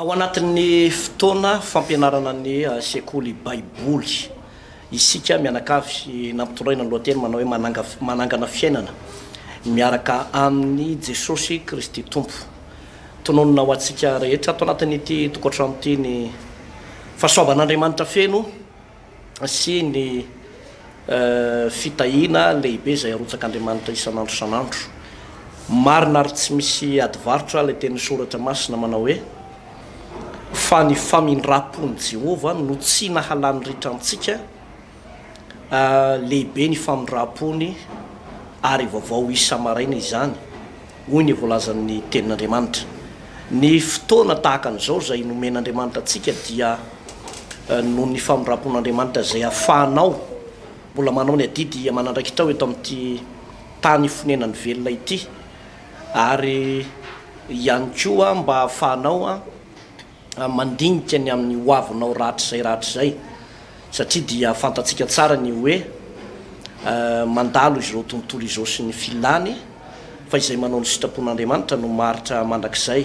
Ao anatin'ny fotoana fampianarana ny sekoly Baiboly, isika mianakavy nampitondraina ny lohateny manao hoe Manangana fiainana miaraka amin'i Jesosy Kristy Tompo. Tononina ho antsika rehetra ato anatin'ity tokantrano ity ny fahasoavan'Andriamanitra feno sy ny fitahiana lehibe izay arotsak'Andriamanitra isan'andro isan'andro. Marina ary tsy misy ady varotra ilay tenin'ny Soratra Masina manao hoe, Fa ny famindram-pon'i Jehovah no tsy nahalany ritra antsika, lehibe ny famindram-pony ary vaovao isa-maraina izany, hoy ny voalazan'ny Tenin'Andriamanitra. Ny fotoana tahaka an'izao izay nomen'Andriamanitra antsika dia noho ny famindram-pon'Andriamanitra izay ahafahanao mbola manao ny adidy aman'andraikitrao eto amin'ity tany fonenan'ny velona ity ary ihany koa mba ahafahanao mandinika ny amin'ny hoavinao rahatrizay rahatrizay satria dia fantatsika tsara ny hoe mandalo izao tontolo izao sy ny filany fa izay manao ny sitrapon'Andriamanitra no maharitra mandrakizay.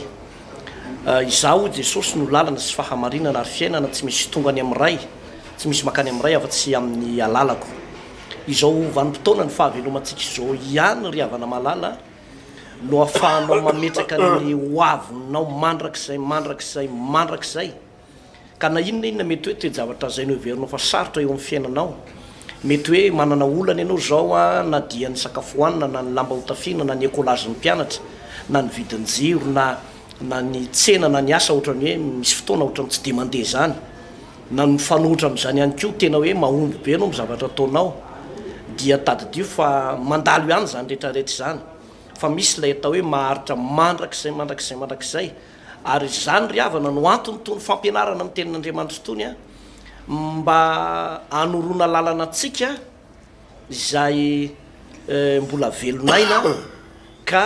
Izaho hoy Jesosy no lalana sy fahamarinana ary fiainana, tsy misy tonga any amin'ny Ray, tsy misy mankany amin'ny Ray afa-tsy amin'ny alalako. Izao vanim-potoana ny fahavelomantsika izao ihany ry havana malala no ahafahanao mametraka ny hoavinao mandrakizay mandrakizay mandrakizay. Ka na inona inona mety hoe toe-javatra izay noheverinao fa sarotra eo amin'ny fiainanao, mety hoe manana olana ianao izao na dia ny sakafo hohanina na ny lamba hotafiana na ny ekolazin'ny mpianatra na ny vidin-jiro na na ny tsena na ny asa ohatran'ny hoe misy fotoana ohatran'ny tsy dia mandeha izany na ny mifanohitra amin'izany ihany koa tena hoe mahomby be ianao amin'ny zavatra ataonao dia tadidio fa mandalo ihany izany rehetra rehetra izany fa misy ilay atao hoe maharitra mandrakizay mandrakizay mandrakizay Ary izany ry havana no anton'itony fampianarana ny tenin'Andriamanitra itony an, mba hanoroana lalana antsika izay mbola velon'aina ka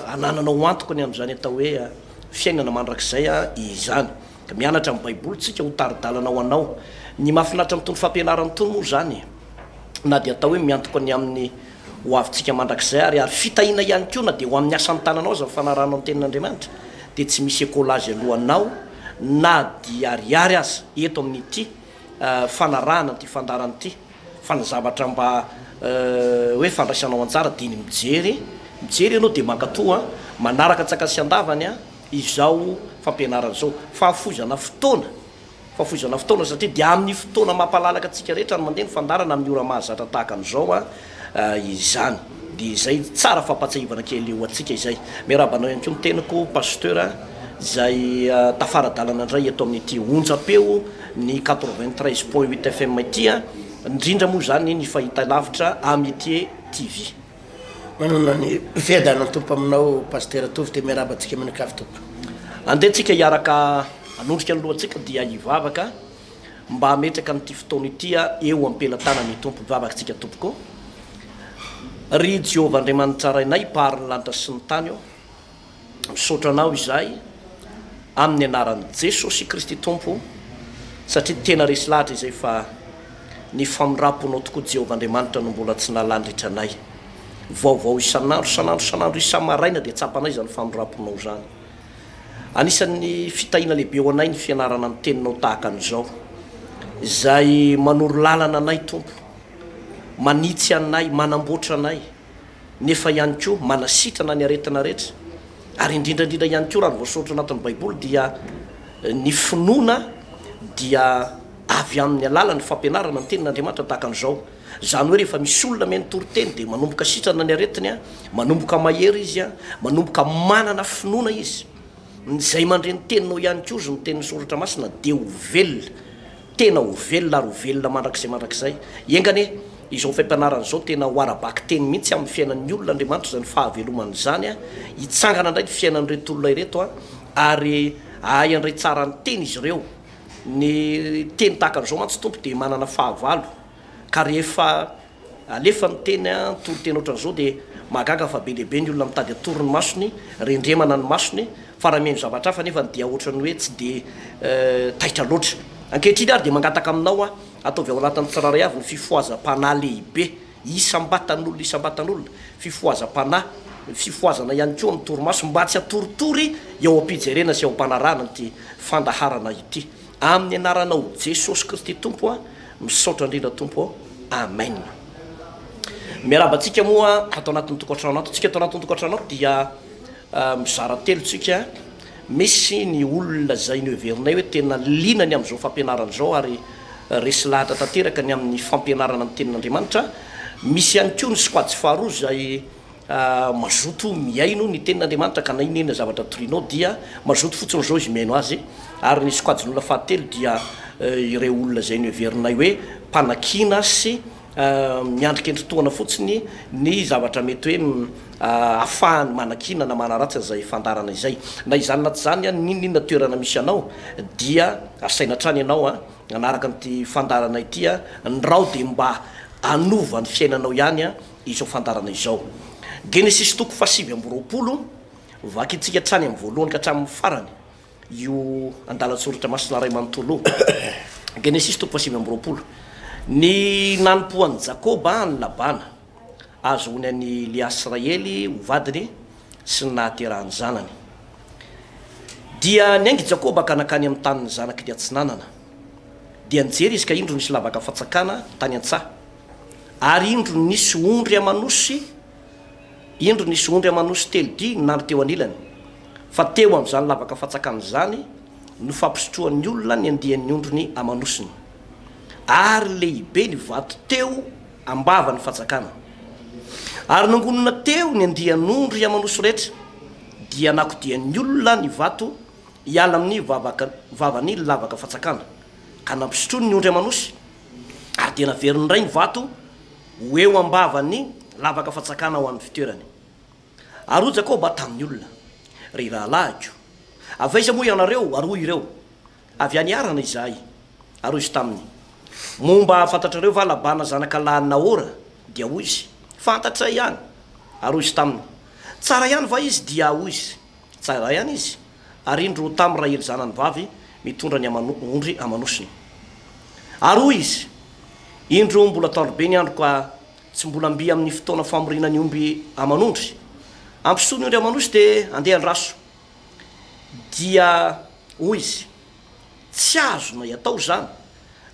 hanananao antoka ny amin'izany atao hoe fiainana mandrakizay izany. Ka mianatra ny Baiboly tsika ho tari-dalana ho anao. Ny mahafinaritra amin'itony fampianarana itony moa izany na dia atao hoe miantoka ny amin'ny ho avintsika mandrakizay ary ary fitahiana ihany koa na dia ho amin'ny asan'ny tananao aza ny fanarahanao ny tenin'Andriamanitra dia tsy misy écolage alohanao na dia ariary aza eto amin'ity fanarahana an'ity fandaharana ity fa ny zavatra mba hoe fandraisanao anjara dia ny mijery mijery ianao dia mankatoa an manaraka antsakany sy andavany an izao fampianarana izao fahafoizana fotoana Fahafoizana fotoana satria dia amin'ny fotoana mampalalaka antsika rehetra no mandeha ny fandaharana amin'ny ora mahazatra tahaka an'izao izany. Dia izay tsara fampahatsiahivana kely ho antsika izay. Miarahaba anao ihany koa ny tenako Pasteur izay tafara-dalana indray eto amin'ity onjam-peo ny 93.8 FM ity, indrindra moa izany ny fahitalavitra Amitié TV. Manana ny fiadanan'ny Tompo aminao Pasitera Tovo dia miarahaba antsika mianakavy Tompoko. Andeha tsika hiaraka hanondrika ny lohantsika dia hivavaka mba hametraka an'ity fotoana ity eo am-pelatanan'ny Tompo. Mivavaka tsika Tompoko. Ry Jehovah Andriamanitra Rainay Mpahary ny lanitra sy ny tany ô, Misaotra Anao izahay amin'ny anaran'i Jesosy Kristy Tompo satria tena resy lahatra izay fa ny famindram-ponao tokoa Jehovah Andriamanitra no mbola tsy nalandritra anay. Vaovao isan'andro isan'andro isan'andro isa-maraina dia tsapanay izany famindram-ponao izany. Anisan'ny fitahiana lehibe ho anay ny fianarana ny teninao tahaka an'izao izay manoro lalana anay Tompo, manitsy anay, manamboatra anay. nefa ihany koa manasitrana ny aretina rehetra, ary indrindra indrindra ihany koa raha ny voasoratra anatin'ny baiboly dia ny finoana dia avy amin'ny alalan'ny fampianarana ny tenin'Andriamanitra tahaka an'izao. Izany hoe rehefa misy olona mihaino toriteny dia manomboka sitrana ny aretiny, manomboka mahery izy, manomboka manana finoana izy. Izay mandre ny teninao ihany koa, hozy ny tenin'ny soratra masina, dia ho velona. Tena ho velona ary ho velona mandrakizay mandrakizay. Enga anie izao fampianarana izao tena ho ara-bakiteny mihitsy amin'ny fiainan'ny olona Andriamanitra izany fahavelomana izany a, hitsangana indray ny fiainan'ireto olona ireto a, ary hahay handray tsara ny teny izy ireo. Ny teny tahaka an'izao mantsy Tompo dia manana fahavalo ka rehefa Alefa ny teny an, toriteny ohatran'izao dia mahagaga fa be dia be ny olona mitady hatory ny masony, rendremana ny masony, fa raha mihaino zavatra hafa nefany dia ohatran'ny hoe tsy dia taitra loatra. Ankehitriny ary dia mangataka aminao aho, ataovy ao anatin'ny tsirairay avy ny fifohazam-panahy lehibe, isam-batan'olona isam-batan'olona, fifohazam-panahy. fifohazana ihany koa amin'ny torimaso mba tsy hatoritory eo am-pijerena sy eo am-panarahana an'ity fandaharana ity. Amin'ny anaranao Jesosy Kristy Tompo a, misaotra indrindra Tompo ô. Amen. Miarahaba antsika moa ato anatin'ny tokantrano ato. Tsika ato anatin'ny tokantrano ato dia mizara telo tsika. Misy ny olona izay noheverinay hoe tena liana ny amin'izao fampianarana izao ary resy lahatra tanteraka ny amin'ny fampianarana ny tenin'Andriamanitra. Misy ihany koa ny sokajy faharoa izay mazoto mihaino ny tenin'Andriamanitra ka na inona inona zavatra torianao dia mazoto fotsiny izao izy mihaino azy. Ary ny sokajin'olona fahatelo dia ireo olona izay noheverinay hoe mpanakiana sy miandry kendritohana fotsiny ny zavatra mety hoe ahafahany manakiana na manaratsy an'izay fandaharana izay. Na izany na tsy izany, n'inon'inona toerana misy anao dia asaina hatrany ianao hanaraka an'ity fandaharana ity, ndrao dia mba hanova ny fiainanao ihany izao fandaharana izao. Genesisy toko fahasivy ambiroapolo, vakintsika hatrany amin'ny voalohany ka hatramin'ny farany. io andalan-tsoratra masina iray manontolo io. Genesisy toko fahasivy ambiroapolo. Ny nanompoan'i Jakoba an'i Labana, ahazoany an'i Lea sy Rahely ho vadiny sy ny nahaterahany zanany. Dia niainga i Jakoba ka nankany amin'ny tanin'ny zanaky ny atsinanana. Dia nijery izy ka indro nisy lavaka fantsakana tany an-tsaha, ary indro nisy ondry aman'osy Indro nisy ondry aman'osy telo dia nandry teo anilany, fa teo amin'izany lavaka fantsakana izany no fampisotroan'ny olona ny andian'ny ondriny aman'osiny. Ary lehibe ny vato teo am-bavan'ny fantsakana. Ary nangonina teo ny andian'ondry aman'osy rehetra, dia nakodian'ny olona ny vato hiala amin'ny vavaka vavan'ny lavaka fantsakana, ka nampisotroiny ny ondry aman'osy, ary dia naveriny indray ny vato ho eo am-bavan'ny lavaka fantsakana ho an'ny fitoerany. Ary hoy Jakoba tamin'ny olona, Ry rahalahiko, avy aiza moa ianareo? Ary hoy ireo, Avy any Harana izahay. Ary hoy izy taminy, Moa mba fantatrareo va Labana zanaka lahin'i Nahora? Dia hoy izy, Fantatray ihany. Ary hoy izy taminy, Tsara ihany va izy? Dia hoy izy, Tsara ihany izy. Ary indro tamy Rahely zanany vavy mitondra ny aman' ondry aman' osiny. Ary hoy izy, Indro mbola atoandro be ny andro ka tsy mbola mby amin' ny fotoana famoriana ny omby aman' ondry. Ampisoa ny ondry aman' osy dia andeha andraso. Dia hoy izy, Tsy azonay atao izany,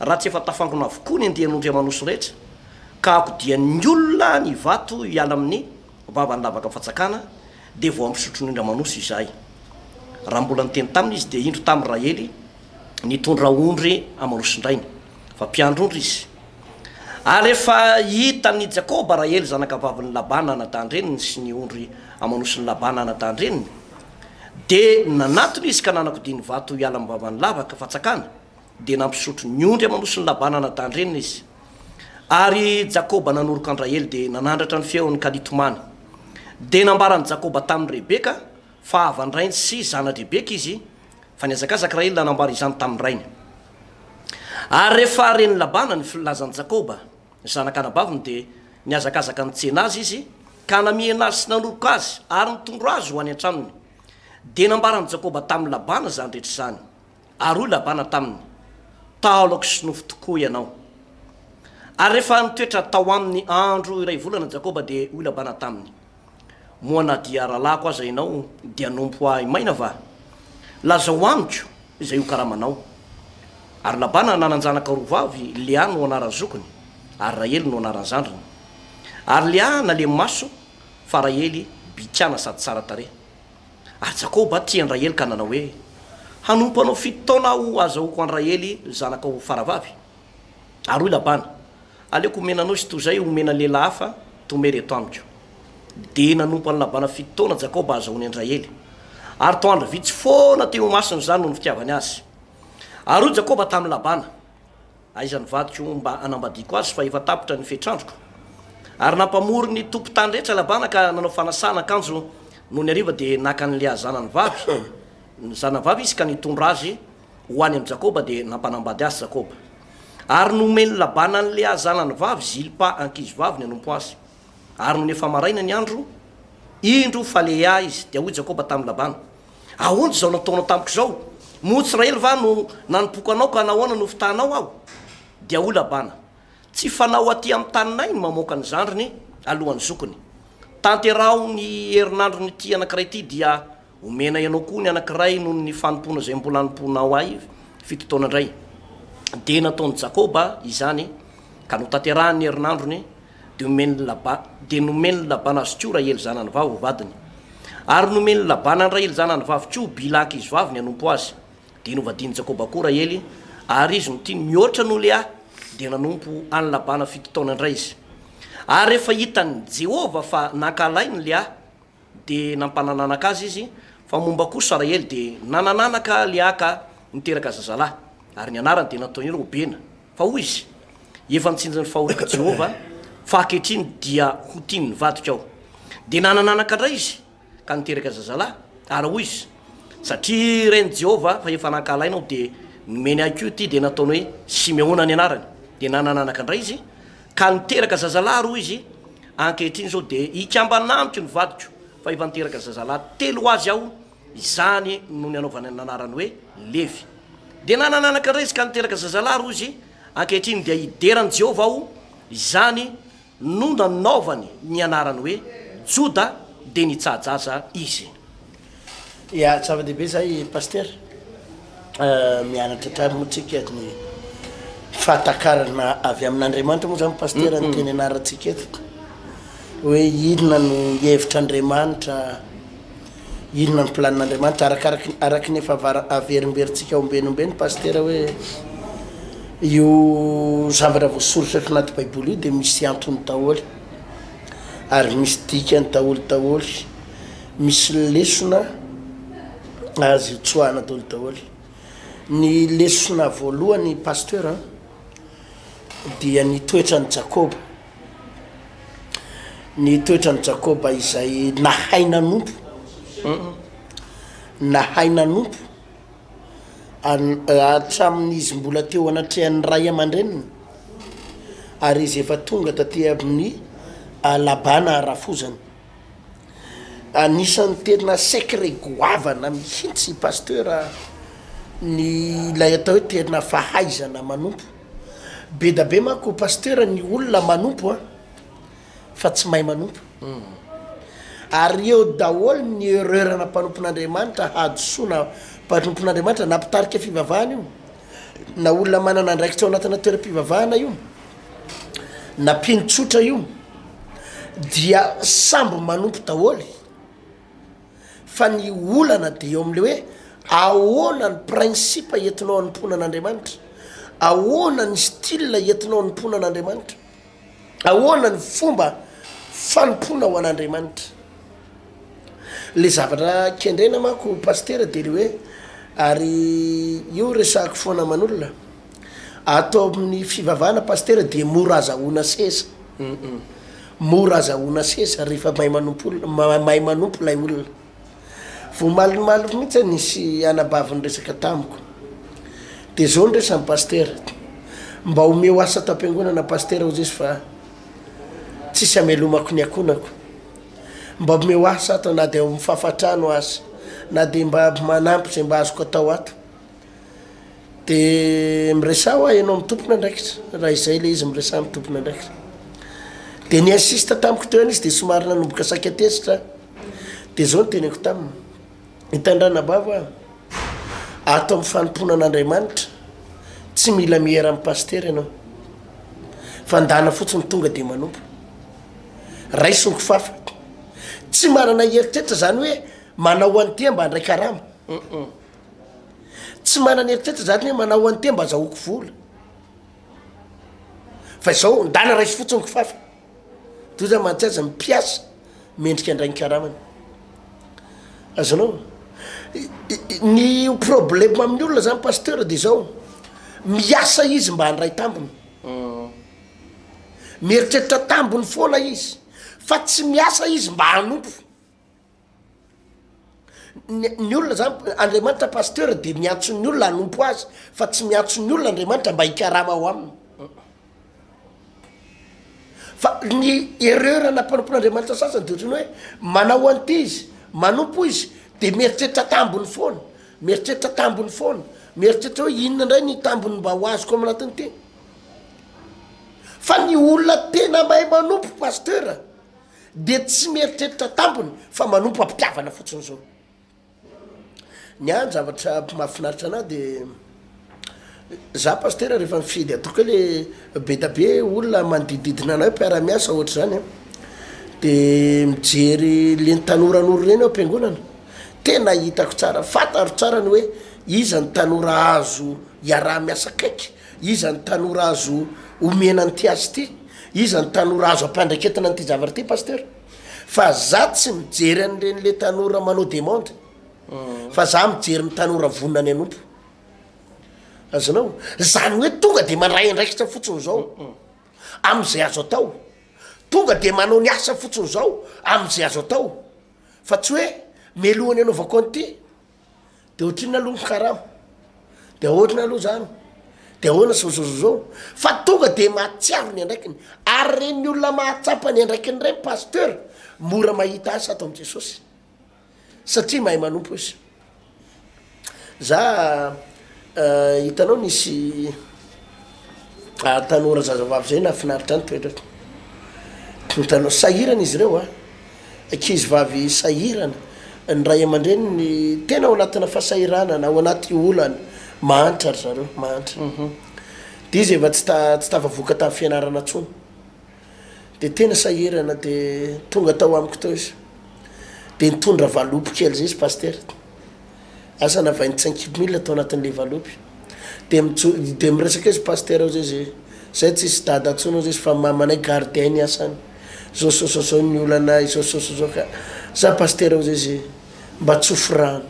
raha tsy efa tafangona avokoa ny andian' ondry aman' osy rehetra, ka akodian' ny olona ny vato hiala amin' ny vavan' lavaka fantsakana, dia vao hampisotro ny ondry aman' osy izahay. Raha mbola niteny taminy izy, dia indro tamy Rahely nitondra ondry aman' osin-drainy, fa mpiandry ondry izy. Ary rehefa hitan' i Jakoba Rahely zanakavavin' i Labana anadahin-dreniny sy ny ondry aman' osin' i Labana anadahin-dreniny, dia nanatona izy ka nanakodia ny vato hiala amin' ny vavan' ny lavaka fantsakana, dia nampisotro ny ondry aman' osin' i Labana anadahin-dreniny izy. Ary Jakoba nanoroka an-dRahely, dia nanandratra ny feony ka nitomany. Dia nambaran'i Jakoba tamin'i Rebeka fa havan-drainy sy zana-dRebeka izy, fa nihazakazaka Rahely nanambara izany tamin'ny rainy. Ary rehefa ren'i Labana ny filazan'i Jakoba, zanak'anabaviny, dia nihazakazaka nitsena azy izy, ka namihina azy sy nanoroka azy ary nitondro azy ho any an-tranony. Dia nambaran'i Jakoba tamin'i Labana izany rehetra izany. Ary hoy Labana taminy, Taolako sy nofo tokoa ianao. Ary rehefa nitoetra tao aminy andro iray volana Jakoba, dia hoy Labana taminy, Moa na dia rahalahiko aza ianao, dia hanompo ahy maina va? Lazao amiko izay ho karamanao. Ary Labana nanan-janaka roa vavy, Lea no anaran'ny zokiny, ary Rahely no anaran'ny zandriny. Ary Lea nalemy maso, fa Rahely bikàna sady tsara tarehy. Ary Jakoba tia an-dRahely ka nanao hoe, Hanompo anao fito taona aho hahazahoako an-dRahely zanakao faravavy. Ary hoy Labana, Aleoko omena anao izy toy izay homena lehilahy hafa tomery eto amiko. Dia nanompo an'i Labana fito taona Jakoba hahazahoany an-dRahely. Ary toa andro vitsy foana teo imasony izany noho ny fitiavany azy. Ary hoy Jakoba tamin'i Labana, Aiza ny vadiko mba hanambadiako azy fa efa tapitra ny fetr'androko? Ary nampamory ny tompon-tany rehetra Labana ka nanao fanasana akanjo nony hariva dia naka an'i Lea zanany vavy, ny zanany vavy izy ka nitondra azy ho any amin'i Jakoba dia nampanambady azy Jakoba. Ary nomen'i Labana an'i Lea zanany vavy Zilpa ankizivaviny hanompo azy. Ary nony efa maraina ny andro, indro fa Lea izy, dia hoy Jakoba tamin'i Labana, Ahoana izao nataonao tamiko izao? Moa tsy Rahely va no nanompoako anao ka nahoana no fitahanao aho? Dia hoy Labana, Tsy fanao aty amin'ny taninay ny mamoaka ny zandriny alohan'ny zokiny. Tanteraho ny herinandron'ity anankiray ity dia omena ianao koa ny anankiray noho ny fanompoana izay mbola anompoanao ahy fito taona indray. Dia nataon'i Jakoba izany ka notanterahiny ny herinandrony, dia nomen'i Laba, dia nomen'i Labana azy koa Rahely zanany vavy ho vadiny. Ary nomen'i Labana an'i Rahely zanany vavy koa Bila ankizivaviny hanompo azy. Dia novadian'i Jakoba koa Rahely, ary izy no tiany mihoatra noho Lea, dia nanompo an'i Labana fito taona indray izy. Ary rehefa hitan'i Jehovah fa nankahalainy Lea, dia nampanananaka azy izy, fa momba kosa Rahely dia nanananaka Lea ka niteraka zazalahy, ary ny anarany dia nataony hoe Robena. Fa hoy izy, Efa nitsinjo ny fahoriako Jehovah, fa ankehitriny dia ho tian'ny vadiko aho. Dia nanananaka indray izy, ka niteraka zazalahy, ary hoy izy, Satria ren'i Jehovah fa efa nankahalaina aho, dia nomeny ahy koa ity, dia nataony hoe Simeona ny anarany. Dia nanananaka indray izy, ka niteraka zazalahy, ary hoy izy, Ankehitriny izao dia hikambana amiko ny vadiko, fa efa niteraka zazalahy telo ho azy aho, izany no nanaovany ny anarany hoe Levy. Dia nanana anaka indray izy ka niteraka zazalahy, ary hoy izy, Ankehitriny dia hidera an'i Jehovah aho, izany no nanaovany ny anarany hoe Joda, dia nitsaha-jaza izy. Ya, zava-dehibe izay Pasitera. Mianatra hatrany moa tsika ny fahatakarana avy amin'Andriamanitra moa zany Pasitera ny teny ianarantsika eto hoe inona no hevitr'Andriamanitra, inona ny planin'Andriamanitra arakaraky araky ny efa avara- averimberintsika ombeny ombeny Pasitera hoe io zavatra voasoratra ato anaty baiboly io dia misy antony daholo ary misy dikany daholo daholo. Misy lesona azo tsoahana daholo daholo. Ny lesona voalohany Pasteur an, dia ny toetran'i Jakoba. Ny toetran'i Jakoba izay nahay nanompo, nahay nanompo hatramin'izy mbola teo anatrehan'ny ray aman-dreniny, ary izy efa tonga taty amin'ny Labana rafozany. Anisan'ny tena secret goavana mihitsy Pasteur ny ilay atao hoe tena fahaizana manompo. Be da be manko Pasteur ny olona manompo an, fa tsy mahay manompo. Ary eo daholo ny erreur na mpanompon'Andriamanitra, hadisoana mpanompon'Andriamanitra na mpitarika fivavahana io, na olona manana andraikitra ao anatina toeram-pivavahana io. na mpino tsotra io dia samby manompo daholo fa ny olana de eo amle hoe ahoana ny principe entinao hanompoana an'Andriamanitra, ahoana ny style entinao hanompoana an'Andriamanitra, ahoana ny fomba fanompoana ho an'Andriamanitra. Le zavatra kendrena manko pasitera de le hoe ary io resahako foana aman'olona, Ato amin'ny fivavahana pasitera dia mora azahoana seza, mora azahoana seza rehefa mahay manompo olona, mahay manompo ilay olona. Vao omaliomaly mihitsy aho nisy anabavy niresaka tamiko, dia zao ny resany pasitera, mba omeo asa ato am-piangonana pasitera hozy izy fa tsisy hamelomako ny ankohonako, mba omeo asa ato na dia mifafa trano aza, na dia mba manampy izay mba azoko atao ato. De miresaha hoa ianao amin'ny tompon'andraikitra, raha izay le izy miresaha amin'ny tompon'andraikitra. De ni-insiste tamiko teo ihany izy de somary nanomboka saika tezitra aho. De zao no teneniko taminy, hitan'i ranabavy hoa, ato amin'ny fanompoana an'Andriamanitra, tsy mila miera amin'ny pasitera ianao, fa ndana fotsiny tonga de manompo. Raiso ny kifafa. Tsy manana eritreritra zany hoe manao an'ity aho mba handray karama. Tsy manana eritreritra zany hoe manao an'ity mba azahoako vola. Fa izao ndana raiso fotsiny kifafa. Toy izany mantsy aza ny mpiasa mendrika handray ny karamany. Azonao? Ny problème amin'ny olona zany pasteur de zao, miasa izy mba handray tambiny. Mieritreritra tambiny foana izy, fa tsy miasa izy mba hanompo. Ny ny olona zany, Andriamanitra pasteur de miantso ny olona hanompo azy fa tsy miantso ny olona Andriamanitra mba hikarama ao aminy. Fa ny erreur na mpanompon'Andriamanitra sasany de ohatrany hoe manao an'ity izy, manompo izy de mieritreritra tambiny foana, mieritreritra tambiny foana, mieritreritra hoe inona indray ny tambiny mba ho azoko ao anatin'ity. Fa ny olona tena mahay manompo pasteur. de tsy mieritreritra tambiny fa manompo am-pitiavana fotsiny zao. Ny ahy ny zavatra mahafinaritra anah de za pastera rehefa mifidy ataoko hoe le be da be olona manodidididina anay mpiara-miasa ohatr'izany an, de mijery le ny tanoranoro reny ao am-piangonana, tena hitako tsara, fantaro tsara ny hoe iza ny tanora azo iaraha-miasa akaiky, iza ny tanora azo omena an'ity asa ity, iza ny tanora azo ampiandraiketina an'ity zavatra ity pastera. Fa za tsy mijery an'ireny le tanora manao demande fa za mijery ny tanora vonona ny hanompo. Azonao? Zany hoe tonga de mandray andraikitra fotsiny zao am'zay azo atao, tonga de manao ny asa fotsiny zao am'zay azo atao fa tsy hoe melohany anaovako an'ity. De ohatrinona aloha ny karama? De ahoana aloha zany? De ahoana zao zao zao zao? Fa tonga de mahatsiaro ny andraikiny, ary reny olona mahatsapa ny andraikiny reny pasteur, mora mahita asa ato am Jesosy, satria mahay manompo izy. Za hitanao nisy tanora zazavavy zay nahafinaritra ahy ny toetrany, hitanao sahirana izy ireo an. Ankizy vavy sahirana, ny ray aman-dreniny tena ao anatina fahasahiranana, ao anaty olana, mahantra ry zareo, mahantra. Dia izy efa tsy ta- tsy tafavoaka tamin'ny fianarana intsony. Dia tena sahirana, dia tonga tao amiko tao izy. Dia nitondra valopy kely izay izy pasitera. Asa na vingt cinq mille tao anatin'le valopy. De mijo- de miresaka izy pasitera ozy izy, zay tsisy dada intsony ozy izy fa mamanay gardien ny asany, zao sy zao zao ny olanay, zao sy zao zao ka za pasitera ozy izy mba tsofy rano,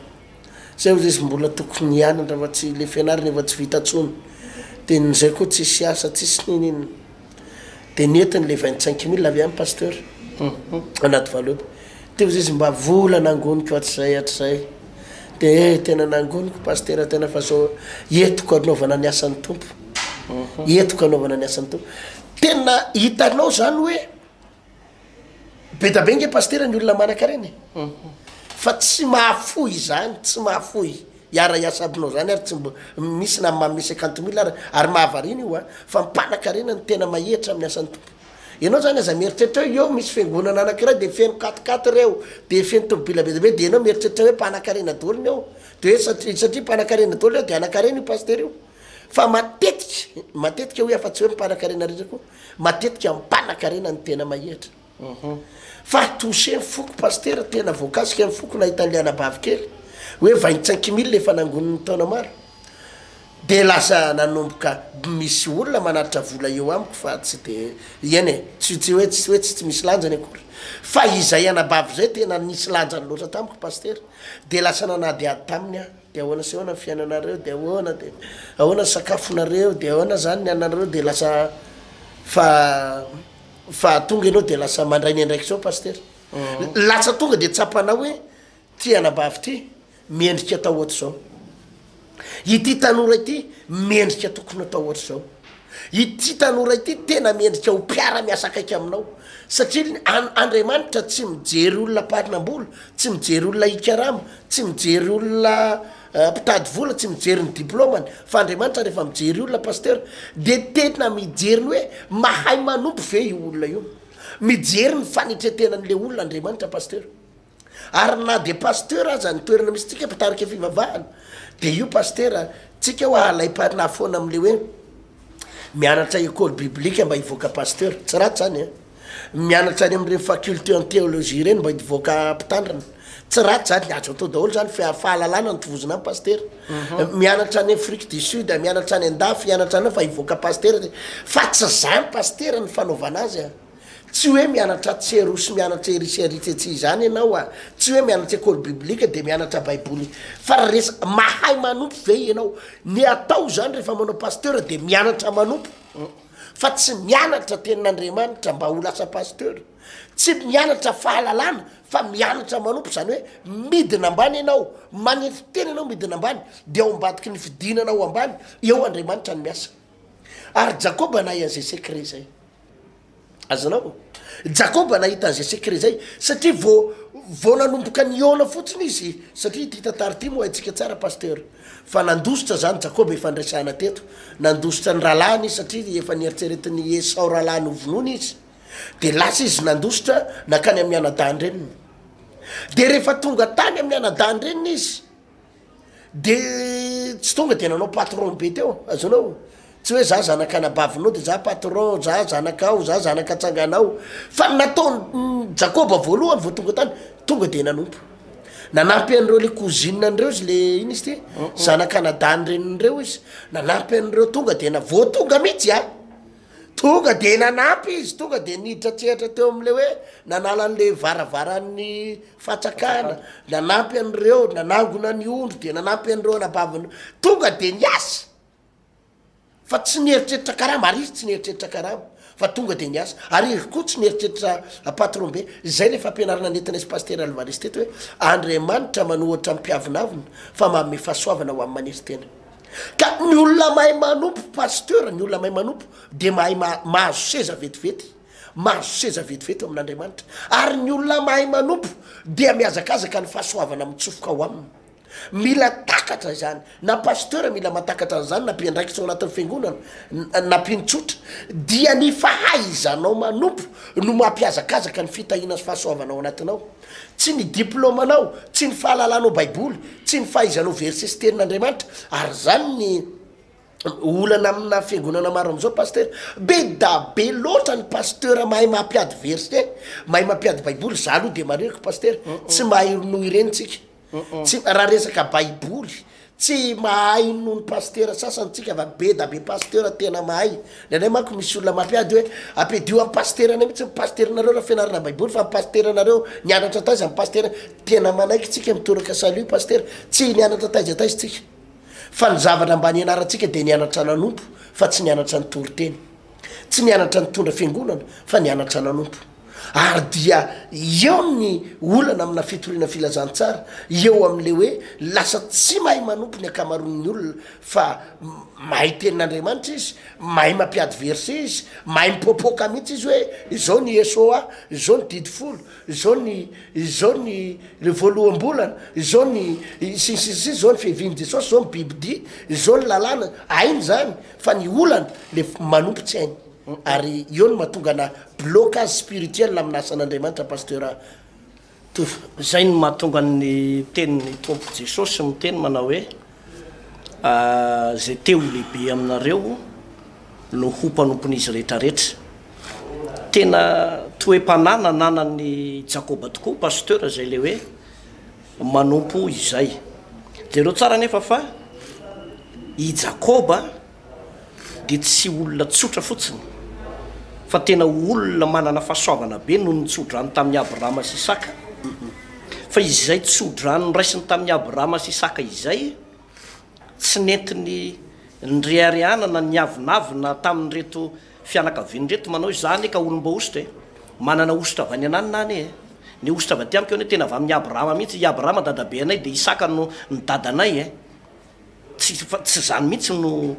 zay ozy izy mbola tokony hianatra fa tsy le fianarana efa tsy vita intsony, de ny zay koa tsisy asa tsisy ninininona. De nentiny le 25 mille avy any pasteur anaty valopy. Teo izy izy mba vola nangoniko hatrizay hatrizay. De eh tena nangoniko pasteur tena fa zao entiko anaovana ny asan'ny Tompo. Entiko anaovana ny asan'ny Tompo. Tena hitanao zany hoe Be da be nge pasitera ny olona manankarena e! Fa tsy mahafoy izany, tsy mahafoy hiara hiasa aminao zany ary tsy mbo misy na manome cinquante mille ary, ary mahavariana io an, fa mpanakarena no tena mahetra amin'ny asan'ny Tompo. Ianao zany aza mieritreritra hoe eo misy fiangonana anakiray de feno quat quat reo, de feno tobila be da be de ianao mieritreritra hoe mpanakarena daholo ny ao, de hoe satria satria mpanakarena daholo eo de hanakarena io pasitera io. Fa matetika, matetika hoy aho fa tsy hoe mpanakarena rehetra koa, Matetika mpanakarena ny tena mahehitra. Fa touché ny foko pasitera, tena voakasika ny foko nahita an'le anabavy kely hoe vingt cinq mille efa nangoniny taona maro. De lasa nanomboka misy olona manatitra vola eo amiko fa tsy de eny e, tsy tsy hoe tsy hoe tsy misy lanjany akory. Fa izay anabavy izay tena nisy lanjany loatra tamiko pasitera. De lasa nanadihady taminy aho. De ahoana sy ahoana ny fiainanareo, de ahoana de ahoana ny sakafonareo, de ahoana zany ny anareo, de lasa fa fa tonga ianao de lasa mandray ny andraikitrao pasitera, lasa tonga de tsapanao hoe ty anabavy ty mendrika atao ohatr'izao, ity tanora ity mendrika tokony atao ohatr'izao. Ity tanora ity tena mendrika ho mpiara-miasa akaiky aminao, satria an- Andriamanitra tsy mijery olona mpanambola, tsy mijery olona hikarama, tsy mijery olona mpitady vola, tsy mijery ny diplaomany, fa Andriamanitra rehefa mijery olona Pasteur dia tena mijery ny hoe mahay manompo ve io olona io, mijery ny fanetren-tenan'le olona Andriamanitra Pasteur. Ary na dia pasteur aza ny toerana misy tsika mpitarika fivavahana de io pasteur tsika hoa alaim-panahy foana amle hoe mianatra ecole biblique mba hivoaka pasteur, tsy ratsy zany an, mianatra any amreny faculté en théologie ireny mba hivoaka mpitandrina, tsy ratsy zany, azo atao daholo zany fa fahalalana no tovozina any pasteur, mianatra any Afrique du sud, mianatra any andafy, hianatra any fa hivoaka pasteur, fa tsy zany pasteur ny fanaovana azy an. Tsy hoe mianatra atsy eroa sy mianatra ery sy ery tsy etsy izany ianao a! Tsy hoe mianatra école biblique dia mianatra baiboly fa resa mahay manompo ve ianao? Ny atao izany rehefa manao pasteur dia mianatra manompo fa tsy mianatra tenin'Andriamanitra mba ho lasa pasteur, tsy mianatra fahalalana fa mianatra manompo izany hoe midina ambany ianao, manetry tena ianao midina ambany dia ao ambadiky ny fidinana ao ambany eo Andriamanitra no miasa. Ary Jakoba nahay an'izay secret izay. Azonao? Jakoba nahita an'izay secret zay, satria vao vao nanomboka nihaona fotsiny izy, satria ity tantara ity moa haintsika tsara pasteur, fa nandositra zany Jakoba efa niresahana teto, nandositra ny rahalahiny izy satria efa nieritreretin'i Esao rahalahiny ho vonoina izy, De lasa izy nandositra nankany amin'ny anadahin-dreniny. De rehefa tonga tany amin'ny anadahin-dreniny izy, de tsy tonga de nanao patron be teo, azonao? Tsy hoe za zanak'anabavinao de za patron, za zanakao, za zanaka tsanganao, fa ny nataon'i Jakoba voalohany vao tonga tany, tonga de nanompo. Nanampy an'ireo le cousine an'ireo izy le ino izy ty, zanak'anadahin-dreniny reo izy, nanampy an'ireo tonga de na- vao tonga mihitsy an! Tonga de nanampy izy, tonga de niditra an-tsehatra teo am'le hoe nanala an'le varavaran'ny fatsakana, nanampy an'ireo, nanangona ny ondry, de nanampy an'ireo anabaviny, tonga de niasa fa tsy nieritreritra karama, ary izy tsy nieritreritra karama fa tonga de niasa, ary izy koa tsy nieritreritra patron be, zay le fampianarana nentina sy Pasitera Alvarez teto hoe Andriamanitra manohatra ny mpiavonavona fa manome fahasoavana ho an'ny manery tena. Ka ny olona mahay manompo pasteur, ny olona mahay manompo dia mahay mahazo seza vetivety, mahazo seza vetivety eo amin'Andriamanitra. Ary ny olona mahay manompo dia mihazakazaka ny fahasoavana mitsofoka ao aminy. Mila takatra izany, na pasteur mila mahatakatra an'izany, na mpiandraikitra ao anatin'ny fiangonana, na mpino tsotra, dia ny fahaizanao manompo no mampihazakazaka ny fitahiana sy fahasoavana ao anatinao. Tsy ny diplaomanao, tsy ny fahalalanao baiboly, tsy ny fahaizanao verset sy tenin'Andriamanitra, ary zany ny olana amina fiangonana maro amizao pasitera, be da be loatra ny pasteur mahay mampiady verset, mahay mampiady baiboly, za aloha de marihiko pasitera, tsy mahay noho ireny tsika. Tsy, raha resaka baiboly, tsy mahay noho ny pasitera sasany tsika fa be da be pasteur tena mahay, indraindray manko misy olona mampiady hoe ampiadio am pasiteranay mihitsy ny pasiteranareo raha fianarana baiboly fa ny pasiteranareo nianatra taiza ny pasitera, tena manaiky tsika mitoraka salut pasitera, tsy nianatra taiza taiza tsika fa ny zavatra mba nianarantsika de nianatra nanompo fa tsy nianatra nitory teny. Tsy nianatra nitondra fiangonana fa nianatra nanompo. Ary dia eo ny olana amina fitoriana filazantsara, eo amin'le hoe lasa tsy mahay manompo ny ankamaroan'ny olona fa mahay tenin'Andriamanitra izy, mahay mampiady verset izy, mahay mipoapoaka mihitsy izy hoe izao ny SOA, izao ny didy folo, izao ny izao ny le voaloham-bolana, izao ny sy ny sisa sy izao ny fiavian'i Jesosy, izao ny bibidia, izao ny lalàna, hainy izany. Fa ny olana le manompo tsy hainy ary eo no mahatonga ana blocage spirituel amina asan'Andriamanitra Pasteur Tovo. Zay no mahatonga ny tenin'ny Tompo Jesosy miteny manao hoe zay te ho lehibe aminareo no ho mpanompon'izy rehetra rehetra. Tena toe-panahy nananan'i Jakoba tokoa Pasteur zay le hoe manompo izay. Jereo tsara anefa fa i Jakoba dia tsy olona tsotra fotsiny, fa tena olona manana fahasoavana be noho ny tsodrano tamin'i Abrahama sy Isaka. Fa izay tsodrano noraisiny tamin'i Abrahama sy Isaka izay, tsy nentiny nireharehana na niavonavona tamin'ireto fianakaviana ireto manao hoe, Izaho anie ka olom-boahosotra e! Manana hosotra avy any ananona aho anie e! Ny hosotra avy aty amiko anie tena avy amin'i Abrahama mihitsy, i Abrahama dadabeanay dia Isaka no ny dadanay e! Tsy, fa tsy izany mihitsy no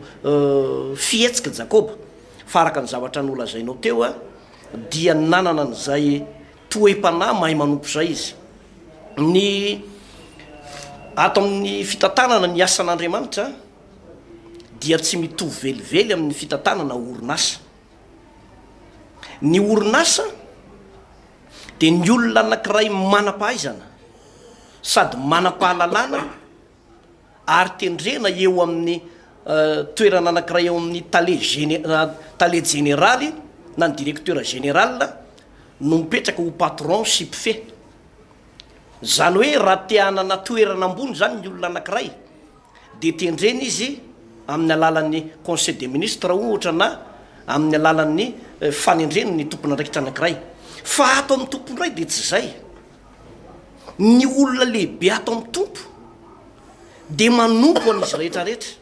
fihetsik'i Jakoba, fa araka ny zavatra nolazainao teo dia nanana an'izay toe-panahy mahay manompo izay izy. Ny ato amin'ny fitantanana ny asan'Andriamanitra dia tsy mitovy velively amin'ny fitantanana orinasa. Ny orinasa dia ny olona anankiray manam-pahaizana sady manam-pahalalana ary tendrena eo amin'ny toerana anankiray eo amin'ny tale gene- tale jeneraly na ny directeur général no mipetraka ho patron sy mpifehy. Izany hoe raha te hanana toerana ambony izany ny olona anankiray dia tendrena izy amin'ny alalan'ny conseil des ministres ohatra na amin'ny alalan'ny fanendrena ny tompon'andraikitra anankiray. Fa ato amin'ny Tompo indray dia tsy izay. Ny olona lehibe ato amin'ny Tompo dia manompo an'izy rehetra rehetra.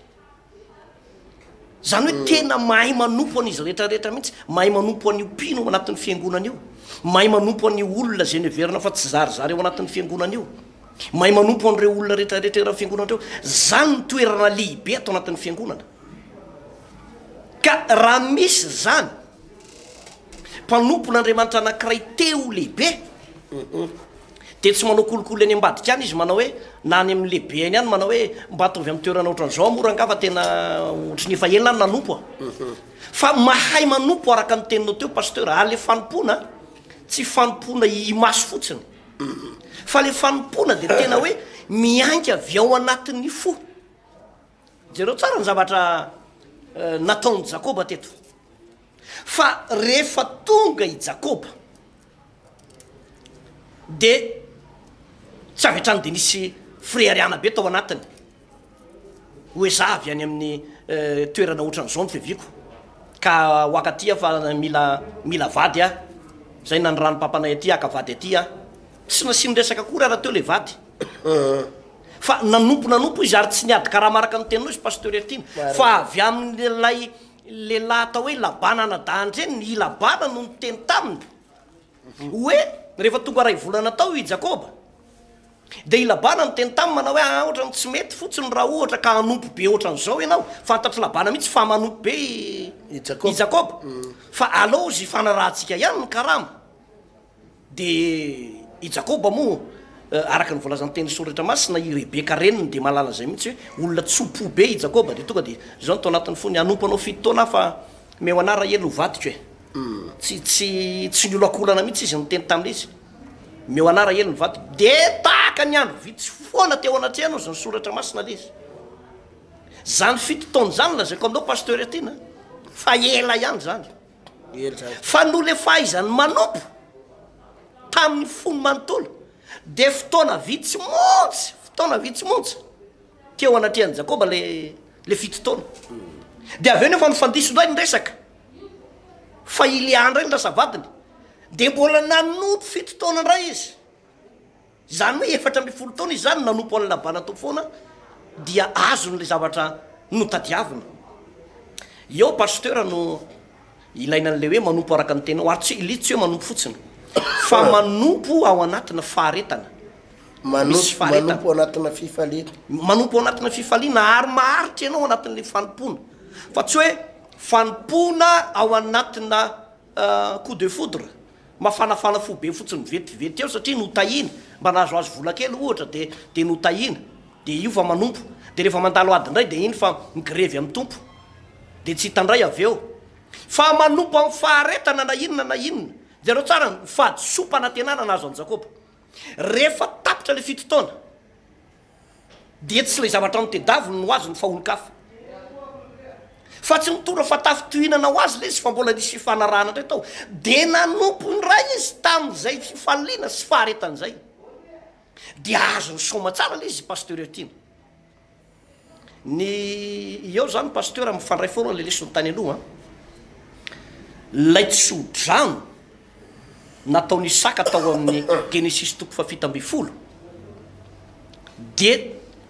Izany hoe tena mahay manompo an'izy rehetra rehetra mihitsy, mahay manompo an'io mpino ao anatin'ny fiangonana io, mahay manompo an'io olona izay noheverina fa tsy zarizary ao anatin'ny fiangonana io, mahay manompo an'ireo olona rehetra rehetra eran'ny fiangonana ireo. Izany no toerana lehibe ato anatin'ny fiangonana. Ka raha misy izany mpanompon'Andriamanitra anankiray te ho lehibe, Dia tsy manao kolikoly any ambadika any izy manao hoe, na any amin'ny lehibeny any manao hoe mba ataovy amin'ny toerana ohatran'izao aho moa rangaha fa tena ohatry ny efa ela aho nanompo a. Fa mahay manompo araka ny teninao teo Pasteur, ary le fanompoana tsy fanompoana imaso fotsiny fa le fanompoana dia tena hoe miainga avy ao anatin'ny fo. Jereo tsara ny zavatra nataon'i Jakoba teto. Fa rehefa tonga i Jakoba dia tsy avy hatrany dia nisy fireharehana be tao anatiny hoe za avy any amin'ny toerana ohatran'izao ny fiaviako ka ho akaty aho fa mila mila vady aho, zay nanoran'ny papanay aty haka vady aty aho. Tsy nasiany resaka akory ara teo le vady. Fa nanompo nanompo izy ary tsy niady karama araka ny teninao izy Pasteur Heritiana fa avy amin'ilay lehilahy atao hoe Labana anadahin-dreniny, i Labana no niteny taminy hoe rehefa tonga iray volana tao i Jakoba dia i Labana niteny taminy manao hoe ah ohatran'ny tsy mety fotsiny raha ohatra ka hanompo be ohatran'izao ianao, fantatr'i Labana mihitsy fa manompo be i Jakoba fa aleo izy hifanarahantsika ihany ny karama. Dia i Jakoba moa, araka ny voalazan'ny teny soratra masina, i Rebeka reniny dia mahalala izay mihitsy hoe olona tso-po be i Jakoba, dia tonga dia izao no tao anatin'ny fony, hanompo anao fito taona aho fa omeo anah Rahely ho vadiko e. Tsy, tsy, tsy niolakolana mihitsy izy niteny tamin'izy, omeo anah Rahely ny vadiko. Dia tahaka ny andro vitsy foana teo anatrehany hozy ny soratra masina ilay izy. Izany fito taona izany lazaiko aminao Pasteur Etienne fa ela ihany izany. Fa noho le fahaizany manompo tamin'ny fony manontolo dia fotoana vitsy monja, fotoana vitsy monja teo anatrehan'i Jakoba le le fito taona. Dia avy eo nefa nifandiso indray ny resaka fa i Lea indray no lasa vadiny. Dia mbola nanompo fito taona indray izy. Izany hoe 14 taona izy izany nanompo an'i Labana tao foana dia azony ilay zavatra notadiaviny. Eo pasteur no ilaina an'ilay hoe manompo araka ny tenao ary tsy ilay tsy hoe manompo fotsiny fa manompo ao anatina faharetana. Misy faharetana. Manompo ao anatina fifaliana. Manompo ao anatina fifaliana ary maharitra ianao ao anatin'ilay fanompoana fa tsy hoe fanompoana ao anatina coup de foudre. Mafanafana fo be fotsiny vetivety eo satria notahina, mba nahazoazo vola kely ohatra de de notahina, de io fa manompo, de rehefa mandalo ady indray de iny fa migrevy amin'ny Tompo, de tsy hita indray avy eo. Fa manompo amin'ny faharetana na inona na inona. Jereo tsara ny fahadisoam-panantenana nahazo an'i Jakoba. Rehefa tapitra le fito taona. Dia tsy ilay zavatra notedaviny no azony fa olon-kafa. Fa tsy nitondra fatafintohinana ho azy ilay izy fa mbola nisy fifanarahana indray tao. Dia nanompo indray izy tamin'izay fifaliana sy faharetana izay. Dia azony soamatsara ilay izy Pasteur Tiana. Ny eo zany Pasteur mifandray foana le lesona tany aloha an. Ilay tso-drano nataon'i Isaka tao amin'ny Genesisy toko faha-17 dia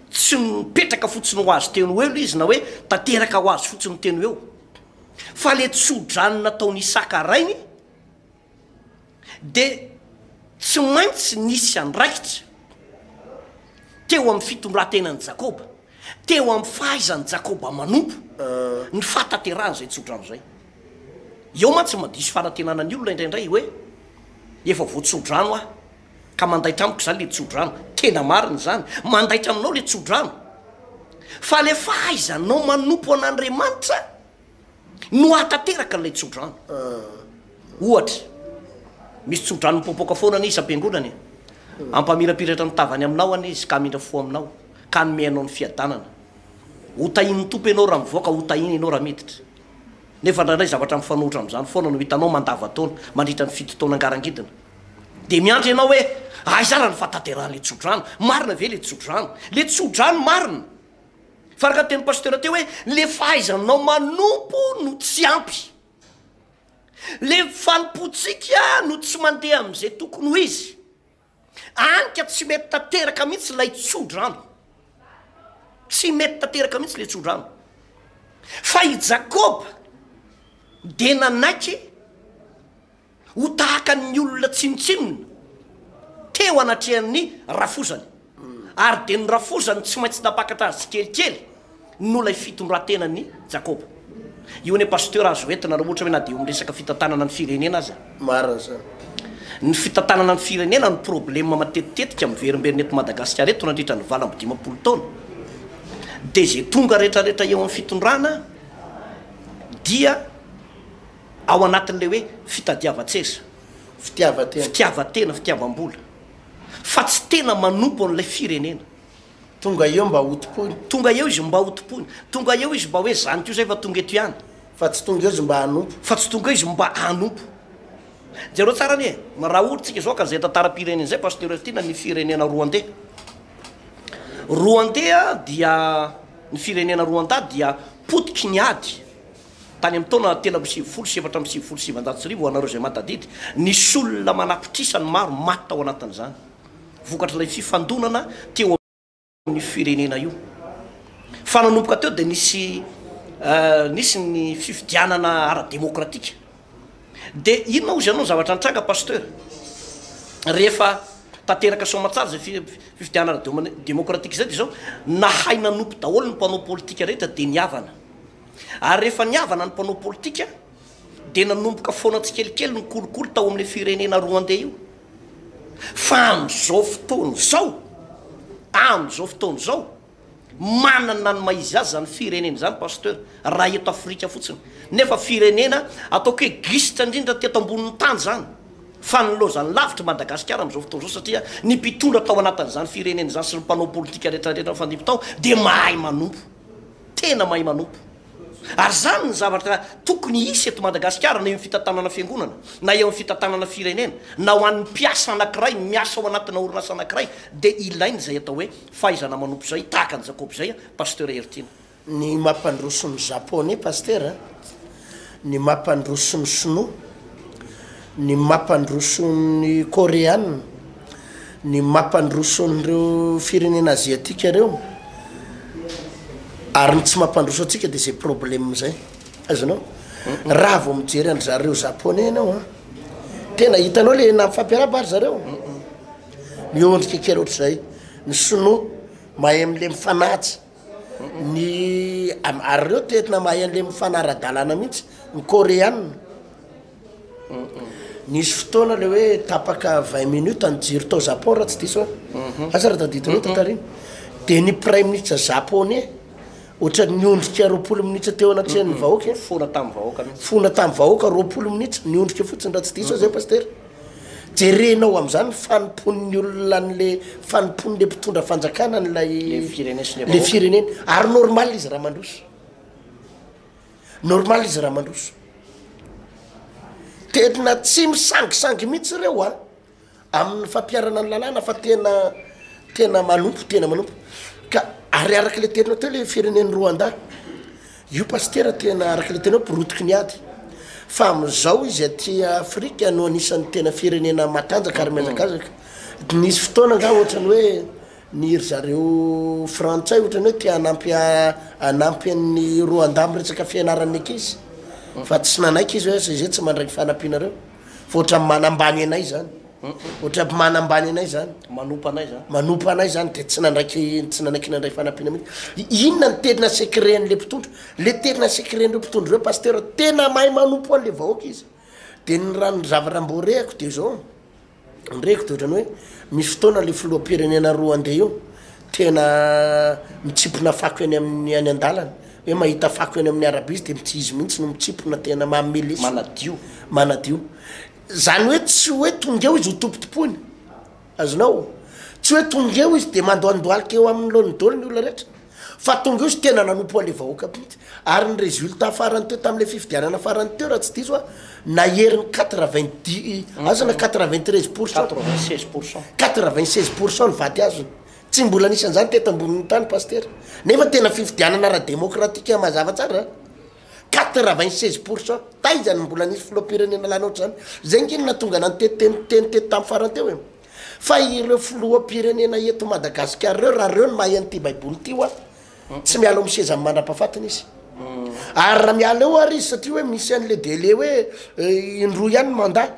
tsy nipetraka fotsiny ho azy teo no eo ilay izy na hoe tanteraka ho azy fotsiny teo no eo fa le tso-drano nataon'i Isaka rainy dia tsy maintsy nisy andraikitra teo amin'ny fitondran-tenan'i Jakoba, teo amin'ny fahaizan'i Jakoba manompo, ny fahatanterahan'izay tsodrano izay. Eo mantsy madiso fanantenana ny olona indraindray hoe, efa voatsodrano aho, ka mandaitra amiko izany ilay tsodrano. Tena marina izany, mandaitra aminao ilay tsodrano. Fa ilay fahaizanao manompo an'Andriamanitra, no hahatanteraka an'ilay tsodrano. Ohatra, misy tsodrano mipoapoaka foana anie isam-piangonana e. Hampamirapiratra ny tavany aminao anie izy ka hamindra fo aminao, ka hanome anao ny fiadanana. Hotahian'ny Tompo ianao raha mivoaka, hotahiany ianao raha miditra. Nefa indraindray zavatra mifanohitra amin'izany foana no hitanao mandavantaona, mandritra ny fito taona ngarangidina. Dia miandry ianao hoe, aiza ary ny fahatanterahan'ilay tsodrano? Marina ve ilay tsodrano? Ilay tsodrano marina! Fa araka ny tenin'i Pasteur teo hoe le fahaizanao manompo no tsy ampy. Le fanompoantsika no tsy mandeha amin'izay tokony ho izy. Any ka tsy mety tanteraka mihitsy ilay tso-drano. Tsy mety tanteraka mihitsy ilay tso-drano. Fa i Jakoba dia nanaiky ho tahaka ny olona tsinontsinona teo anatrehan'ny rafozany, ary dia ny rafozany tsy maintsy nampakatra azy tsikelikely noho ilay fitondran-tenan'i Jakoba. Io anie Pasteur azo entina raha ohatra hoe na dia eo amin'ny resaka fitantanana ny firenena aza. Marina izany. Ny fitantanana ny firenena no problème matetitetika miverimberina eto Madagasikara eto nandritra ny 58 taona. Dia izay tonga rehetrarehetra eo amin'ny fitondrana dia ao anatin'ilay hoe fitadiavan-tseza. Fitiavan-tena. Fitiavan-tena, fitiavam-bola. Fa tsy tena manompo an'ilay firenena. Tonga eo mba hotompoina. Tonga eo izy mba hotompoina. Tonga eo izy mba hoe zany koa zay fa tonga eto ihany. Fa tsy tonga eo izy mba hanompo. Fa tsy tonga eo izy mba hanompo. Jereo tsara anie, raha ohatra tsika zao ka zay tantaram-pirenena zay Pasteur Tiana ny firenena Rwandais. Rwandais dia ny firenena Rwanda dia potiky ny ady tany amin'ny taona 1993 ho anareo izay mahatadidy, nisy olona manapitrisany maro maty tao anatin'izany. Vokatr'ilay fifandonana teo amin'io firenena io. Fa nanomboka teo dia nisy nisy ny fifidianana ara-demokratika. Dia inona hozy ianao ny zavatra nitranga Pasteur? Rehefa tanteraka soamantsara izay fifidianana ara-demokratika izay dia izao, nahay nanompo daholo ny mpanao politika rehetra dia nihavana. Ary rehefa nihavana ny mpanao politika dia nanomboka foana tsikelikely ny kolikoly tao amin'ilay firenena Rwandais io. Fa amin'izao fotoana izao, amin'izao fotoana izao, manana ny maha izy azy izany firenena izany Pasteur, raha eto Afrika fotsiny. Nefa firenena ataoko hoe gisitra indrindra teto ambonin'ny tany izany. Fa nilaozany lavitra i Madagasikara amin'izao fotoana izao satria ny mpitondra tao anatin'izany firenena izany sy ny mpanao politika rehetra rehetra nifandimby tao dia mahay manompo. Tena mahay manompo. Ary izany ny zavatra tokony hisy eto Madagasikara na eo amin'ny fitantanana fiangonana, na eo amin'ny fitantanana firenena, na ho an'ny mpiasa anankiray miasa ao anatina orinasa anankiray dia ilaina izay atao hoe fahaizana manompo izay tahaka an'i Jakoba izay Pasteur Heritiana. Ny mampandroso ny Japonais Pasteur a, ny mampandroso ny Sinoa, ny mampandroso ny Koreana, ny mampandroso an'ireo firenena aziatika ireo, ary ny tsy mampandroso antsika de zay problème zay, azonao? Raha vao mijery an-dry zareo japonais ianao an, tena hitanao le na mifampiarahaba ary zareo, miondrika kely ohatr'izay, ny sinoa mahay am'le mifanaja, ny ary reo tena mahay an'le mifanara-dalàna mihitsy, ny koreana. Nisy fotoana le hoe tapaka vingt minutes ny jiro tao Japon raha tsy diso aho. Asa raha tadidinao tantara iny. De ny praiminisitra japonais ohatran'ny niondrika 20 minitra teo anatrehan'ny vahoaka e. Fona tamin'ny vahoaka mihitsy. Fona tamin'ny vahoaka 20 minitra, niondrika fotsiny raha tsy diso aho zay pasitera. Jerenao amin'izany ny fanompoan'ny olona an'le fanompoan'le mpitondra fanjakana an'ilay Le firenena sy le le vahoaka. firenena. Ary normal izy raha mandroso. Normal izy raha mandroso. Tena tsy misangisangy mihitsy ireo a, amin'ny fampiharana ny lalàna fa tena tena manompo, tena manompo. Ka ary araka le teninao teo le firenen'i Rwanda, io pasitera tena araka le teninao porotiky ny ady. Fa amin'izao izy aty Afrika no anisan'ny tena firenena matanjaka ary mihazakazaka. Nisy fotoana angaha ohatran'ny hoe Ny ry zareo frantsay ohatrany hoe te hanampy hanampy an'ny Rwanda amin'ny resaka fianaran'ny ankizy fa tsy nanaiky izy hoe zay zay tsy mandray fanampianareo fa ohatran'ny manambany anay zany ohatran'ny manambany anay zany Manompa anay zany. manompa anay zany de tsy nandraiky tsy nanaiky nandray fanampiana mihitsy inona ny tena secret an'le mpitondra le tena secret an'ireo mpitondra ireo pasteur tena mahay manompo an'le vahoaka izy de ny raha ny zavatra mbo rehako de zao Ny reko de ohatrany hoe misy fotoana le filoham-pirenena Rwandais io tena mitsimpona fako eny amin'ny any an-dalana, hoe mahita fako eny amin'ny arabe izy de mitsy izy mihitsy no mitsimpona tena manome lesona. Manadio. Manadio. Zany hoe tsy hoe tonga eo izy ho tompotompoina, azonao? Tsy hoe tonga eo izy de mandoandoalika eo amin'ny laoniny daholo ny olona rehetra. Fa tonga eo izy tena nanompo an'le vahoaka mihitsy. Ary ny résultat farany teo tamin'le fifidianana farany teo raha tsy diso aho, naherin'ny quatre-vingt dix, asa na 93 pourcent. 96 pourcent. 96 pourcent ny vaty azony. Tsy mbola nisy an'izany teto ambonin'ny tany Pasitera. Nefa tena fifidianana ara-demokratika mazava tsara an. 96 pourcent. Taiza no mbola nisy filoham-pirenena lany ohatr'izany. Zay ange no nahatonga anah niteniteny teny teto tamin'ny farany teo e. Fa ireo filoham-pirenena eto Madagasikara ireo, raha ireo no mahay an'ity baiboly ity hoa, tsy miala ao amin'ny sezany mandra-pahafatiny izy. Ary raha miala eo ary izy satria hoe misy an'le délai hoe indroa ihany ny mandat,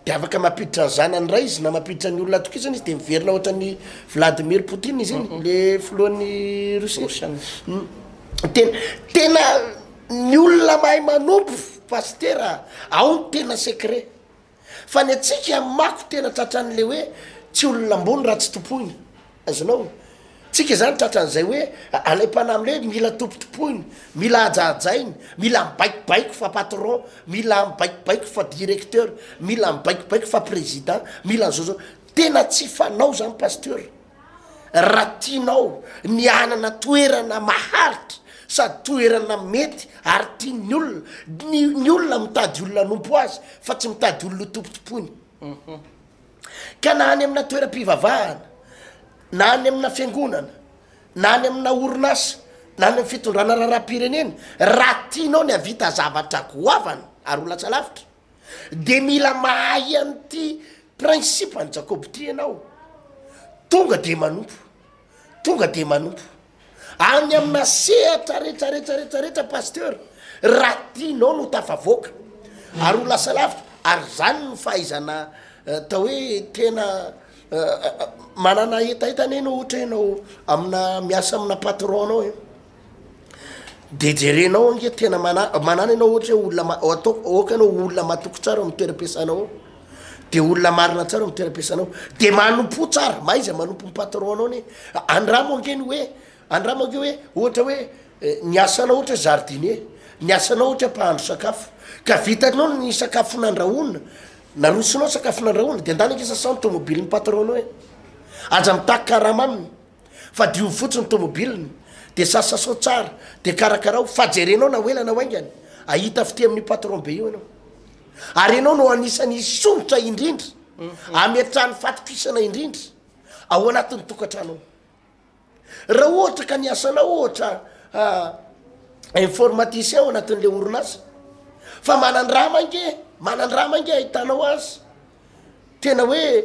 de afaka mampiditra ny zanany indray izy na mampiditra ny olona atokisany izy de miverina ohatran'i Vladimir Poutine izy iny, le filohan'i Russie. Tena, tena ny olona mahay manompo pasitera, ao ny tena secret. Fa ny antsika mako tena tratran'le hoe tsy olona ambony raha tsy tompoina. Azonao? Tsika zany tratran'izay hoe alaim-panahy amle hoe mila tompotompoina, mila hajahajaina, mila mibaikobaiko fa patron, mila mibaikobaiko fa directeur, mila mibaikobaiko fa président, mila an'zao zao. Tena tsy fanao zany pasteur. Raha tianao ny hanana toerana maharitra sady toerana mety ary tian'ny olona, ny ny olona mitady olona hanompo azy fa tsy mitady olona ho tompotompoiny. Ka na any amina toeram-pivavahana, na any amina fiangonana, na any amina orinasa, na any amin'ny fitondrana raharaham-pirenena, raha tianao ny hahavita zavatra goavana ary ho lasa lavitra, Dia mila mahay an'ity principe an'i Jakoba ity ianao. Tonga dia manompo. Tonga dia manompo. Any amina sehatra rehetra rehetra rehetra rehetra pasteur, raha tianao no tafavoaka ary ho lasa lavitra, ary zany no fahaizana atao hoe tena manana hetaheta anie ianao ohatra ianao amina miasa amina patron anao e. De jerenao ange tena mana- manana ianao ohatra hoe olona ma- ataoko aoka ianao olona matoky tsara ao amin'ny toeram-piasanao ao, de olona marina tsara ao amin'ny toeram-piasanao, de manompoa tsara, mahaiza manompo ny patron anao anie, andramo ange ny hoe, andramo ange hoe ohatra hoe ny asanao ohatra hoe jardinier, ny asanao ohatra hoe mpahandro sakafo, ka vitanao ny sakafo nandrahoina, narosonao sakafo nandrahoina, de andana ange sasao ny tomobilin'ny patron anao e, aza mitaky karama aminy. Fa diovy fotsiny ny tomobilina de sasasao tsara de karakarao fa jerenao na ho ela na ho haingana ahita fitia amin'io patron be io ianao ary ianao no anisan'ny hisondrotra indrindra ametrahan'ny fatokisana indrindra ao anatin'ny tokantrano ao. Raha ohatra ka ny asanao ohatra informaticien ao anatin'le orinasa fa manandrama ange manandrama ange ahitanao azy Tena hoe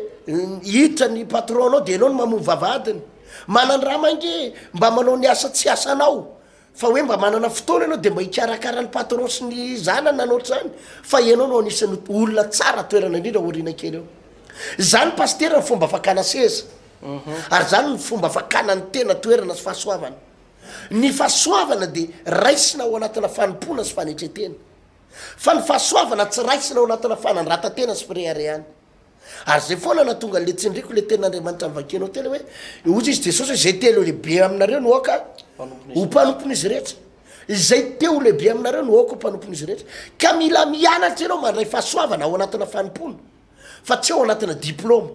hiditra ny patron nao de enao no mamono vavahadiny. Manandrama ange mba manao ny asa tsy asanao fa hoe mba manana fotoana ianao de mba hikarakara ny patron sy ny zanany na ny ohatr'izany fa ianao no anisan'ny olona tsara toerana indrindra aoriana kely eo. Zany pasitera ny fomba fakana seza ary zany ny fomba fakana ny tena toerana sy fahasoavana. Ny fahasoavana de raisina ao anatina fanompoana sy fanetren-tena. Fa ny fahasoavana tsy raisina ao anatina fanandratan-tena sy fireharehana. Ary zay foana nahatonga an'le tsindriko le tenin'Andriamanitra novakianao teo le hoe, hozy izy Jesosy hoe zay te ho lehibe aminareo no aoka ho mpanompon'izy rehetra. Izay te ho lehibe aminareo no aoka ho mpanompon'izy rehetra. Ka mila mianatra ianao mandray fahasoavana ao anatina fanompoana, fa tsy ao anatina diploma,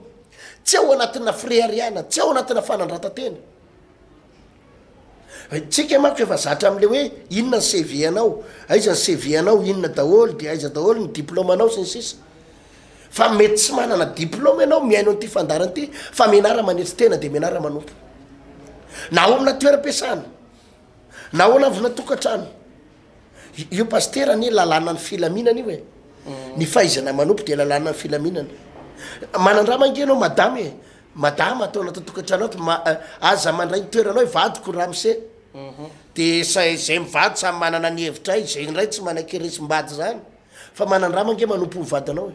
tsy ao anatina fireharehana, tsy ao anatina fanandratan-tena. Tsika manko efa zatra amle hoe inona ny CV anao, aiza ny CV anao, inona daholo de aiza daholo ny diplôme anao sy ny sisa. Fa mety tsy manana diplôme ianao mihaino an'ity fandaharana ity fa mianara manetry tena de mianara manompo. Na ao amina toeram-piasana, na ao anavona tokantrano. Io pasitera anie lalànan'ny filaminana io e. Ny fahaizana manompo dia lalànan'ny filaminana. Manandrama ange ianao madama e. Madama atao anaty tokantrano ato ma aza mandray ny toeranao hoe vadiko ramose. De sa izay mivady samy manana ny hevitray, izay indray tsy manaiky resim-bady zany. Fa manandrama ange manompo ny vadinao e.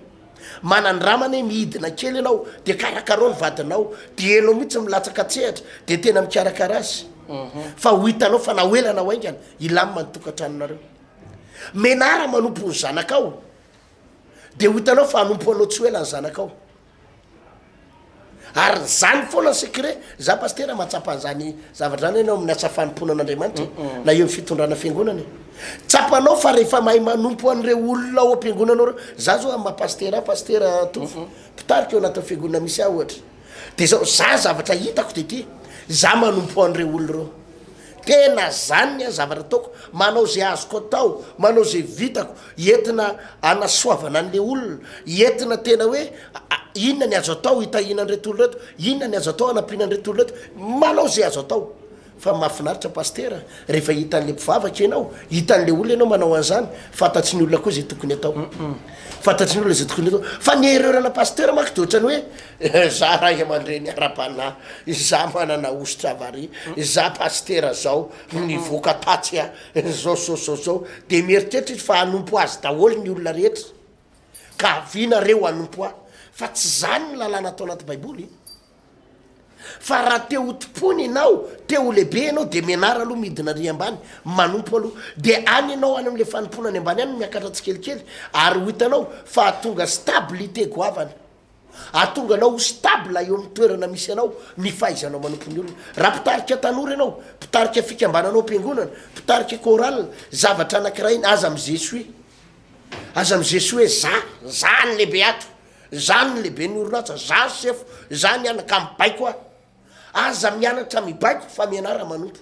Manandrama anie mihidina kely ianao de karakarao ny vadinao, de enao mihitsy milatsaka an-tsehatra de tena mikarakara azy. Fa ho hitanao fa na ho ela na ho haingana hilamina ny tokantranonareo. Menara manompo ny zanakao de ho hitanao fa hanompo anao tsy ho ela ny zanakao. Ary zany foana ny secret, za pasitera mahatsapa an'zany zavatra zany ianao amin'ny asa fanompoana an'Andriamanitra e, na eo amin'ny fitondrana fiangonana e. Tsapanao fa rehefa mahay manompo an'ireo olona ao am-piangonanao reo, za zao amin'ny maha pasitera ahy, pasitera Tovo, mpitarika eo anatin'ny fiangonana misy ahy ohatra, de zao, za zavatra hitako de ty, za manompo an'ireo olona ireo. Tena zany ny ahy zavatra ataoko, manao ze azoko atao, manao ze vitako, entina anasoavana an'le olona, entina tena hoe inona ny azo atao hitahiana an'ireto olona ireto, inona ny azo atao hanampiana an'ireto olona ireto, manao ze azo atao. Fa mahafinaritra Pasitera rehefa hitan'le mpivavaka ianao, hitan'le olona ianao manao an'izany, fantatry ny olona koa ze tokony atao. Fantatry ny olona ze tokony atao. Fa ny erreur-na Pasitera manko de ohatrany hoe Za ray aman-dreny ara-panahy, za manana hosotra vary, za pasitera zao, nivoaka tatsy a, zao zao zao zao, de mieritreritra izy fa hanompo azy daholo ny olona rehetra, ka avia nareo hanompo ahy, fa tsy zany ny lalàna atao anaty baiboly. Fa raha te ho tompoina ianao, te ho lehibe ianao dia mianara aloha midina ary ambany, manompo aloha. Dia any ianao any amin'ilay fanompoana any ambany any no miakatra tsikelikely ary ho hitanao fa hahatonga stabilité goavana. Hahatonga anao ho stable eo amin'ny toerana misy anao ny fahaizanao manompo ny olona. Raha mpitarika tanora ianao, mpitarika fikambanana ao am-piangonana, mpitarika chorale, zavatra anankiray iny, aza mi-je-suis. Aza mi-je-suis hoe za, za ny lehibe ato. Za no lehiben'ny orinasa, za sefo, za ny anaka, mibaiko aho. Aza mianatra mibaiko fa mianara manompo.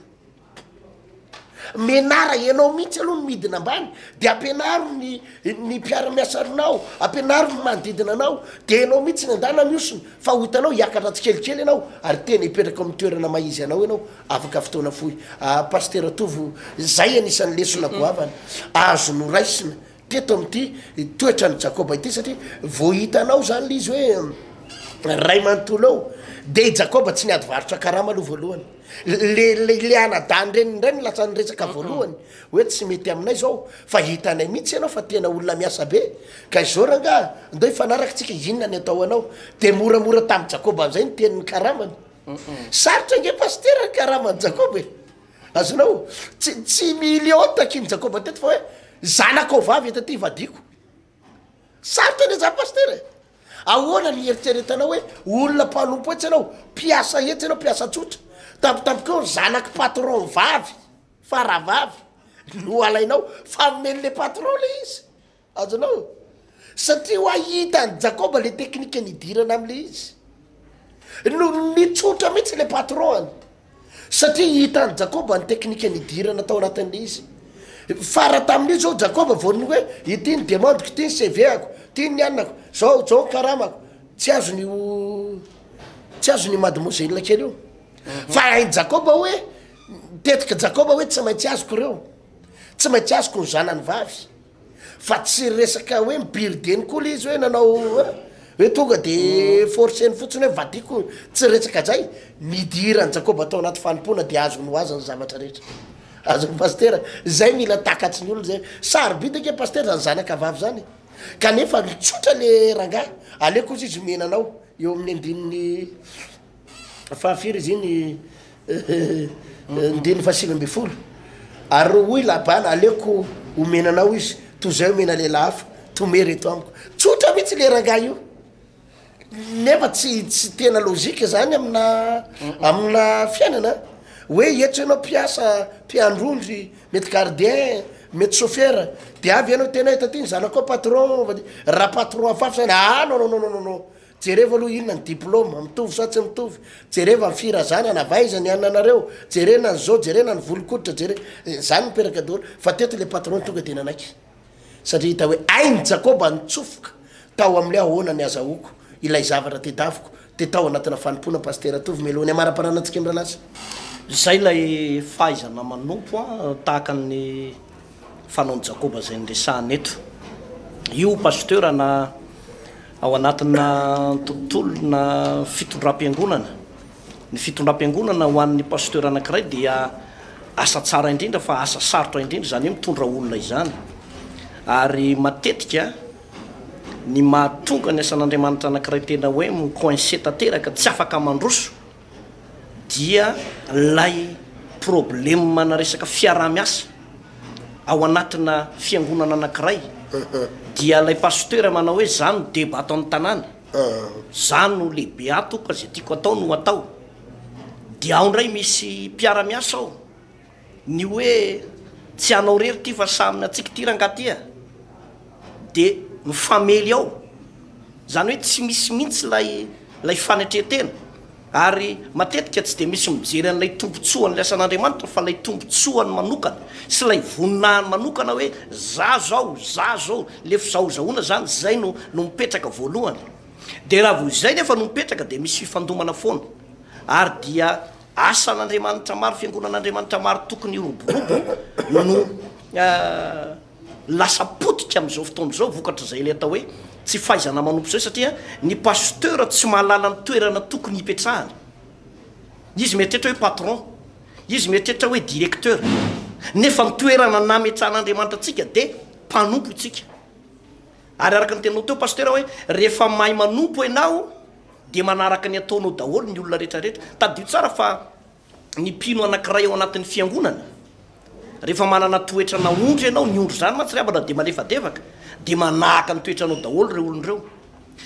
Mianara ianao mihitsy aloha no midina ambany de ampianaro ny ny mpiara-miasa aminao, ampianaro ny manodidina anao, de ianao mihitsy ny andana mihosina fa ho hitanao hiakatra tsikelikely ianao ary tena hipetraka ao amin'ny toerana maha izy anao ianao afaka fotoana fohy. Ah, Pasitera Tovo, zay anisan'ny lesona goavana azo noraisina teto amin'ity toetran'i Jakoba ity, satria vao hitanao izany ilay izy hoe ray manontolo eo, dia i Jakoba tsy niady varotra karama aloha voalohany. Le le le anadahin-dreniny indray no lasa niresaka voalohany hoe tsy mety aminay izao fa hitanay mihitsy ianao fa tena olona miasa be, ka izao rangaha ndao hifanaraka tsika inona ny atao anao, dia moramora tamin'i Jakoba amin'izay ny tenin'ny karamany. Sarotra ange pasitera ny karaman'i Jakoba e! Azonao? Tsy, tsy million takin'i Jakoba teto fa hoe zanakao vavy eto aty vadiako. Sarotra anie zany pasitera e! Ahoana ny hieritreretanao hoe olona mpanompo etsy ianao, mpiasa etsy ianao, mpiasa tsotra, tampotampoka eo ny zanak'i patron vavy, fa rahavavy no alainao fa omen'le patron le izy. Azonao? Satria hoa hitan'i Jakoba le teknika nidirana amle izy. No nitsotra mihitsy le patron-ny. Satria hitan'i Jakoba ny teknika nidirana tao anatin'le izy. Fa raha tamin'io zao Jakoba vao ny hoe ity ny demande-ko, ity ny CV-ako, ity ny anako, zao zao ny karamako. Tsy azony io, tsy azony io mademoiselle kely io. Fa hain'i Jakoba hoe, tetik'i Jakoba hoe tsy maintsy azoko ireo. Tsy maintsy azoko ny zanany vavy. Fa tsy resaka hoe mi-birdeny koa le izy hoe nanao hoe tonga de forceny fotsiny hoe vadiko, tsy resaka zay, nidiran'i Jakoba tao anaty fanompoana de azony ho azy ny zavatra rehetra. Azon'i Pasitera, zay mila takatry ny olona zay, sarobidy ange Pasitera zany zanaka vavy zany e, kanefa tsotra le rangahy, aleoko ozy izy omena anao eo amin'ny andininy Fahafiry izy iny? Andininy faha-19. Ary hoy Labana, Aleoko omena anao izy, toy izay omena lehilahy hafa, tomero eto amiko. Tsotra mihitsy ilay rangahy io. Nefa tsy tsy tena logique zany amina amina fiainana. Hoe eto ianao mpiasa, mpiandrondry, mety gardien, mety chauffeur, de avy ianao tena hoe taty ny zanakao patron, raha patron hafahafa zany, ah non non non non non. Jerevo aloha inona ny diploma, mitovy sa tsy mitovy, jereva ny firazanana, avy aiza ny ananareo, jerena ny zo, jerena ny volon-koditra, jere, zany miperaka daholo, fa teto le patron tonga de nanaiky, satria hita hoe hain'i Jakoba nitsofoka tao amin'ilay ahoana ny azahoako ilay zavatra tedaviko, de tao anatina fanompoana Pasitera Tovo mialoha ny hamaraparana antsika mirahalahy. Zay ilay fahaizana manompo an, tahaka ny fanaon'i Jakoba izay niresahana eto. Io Pasteur na ao anatina tontolona fitondram-piangonana. Ny fitondram-piangonana ho an'ny Pasteur anankiray dia asa tsara indrindra fa asa sarotra indrindra izany hoe mitondra olona izany. Ary matetika ny mahatonga ny asan'Andriamanitra anankiray tena hoe mi-coincer tanteraka, tsy afaka mandroso dia ilay problème-na resaka fiaraha-miasa ao anatina fiangonana anankiray dia ilay pasteur manao hoe za no deba ato amin'ny tanàna, za no lehibe ato ka izay tiako atao no atao, dia ao indray misy mpiara-miasa ao. Ny hoe tsy anao rery ty fa samy antsika ty rangaha ty a! de mifamely ao, zany hoe tsy misy mihitsy ilay ilay fanetren-tena, ary matetika tsy de misy mijery an'ilay tombotsoan'ilay asan'Andriamanitra fa ilay tombotsoany manokana sy ilay voninahiny manokana hoe za zao, za zao, le fizahozahoana zany zay no no mipetraka voalohany, de raha vao izay nefa no mipetraka de misy fifandomana foana ary dia Asan'Andriamanitra maro, fiangonan'Andriamanitra maro tokony hiroborobo no lasa potika amin'izao fotoana izao vokatr'izay ilay atao hoe tsy fahaizana manompo izay satria ny pasteur tsy mahalala ny toerana tokony hipetrahany. Izy mieritreritra hoe patron, izy mieritreritra hoe directeur, nefa ny toerana nametrahan'Andriamanitra antsika dia mpanompo isika. Ary araka ny teninao teo pasteur hoe rehefa mahay manompo ianao, dia manaraka ny ataonao daholo ny olona rehetra rehetra. Tadidio tsara fa ny mpino anankiray ao anatin'ny fiangonana, rehefa manana toetrana ondry ianao, ny ondry izany mantsy ry havana dia malefadefaka, dia manahaka ny toetranao daholo ireo olona ireo.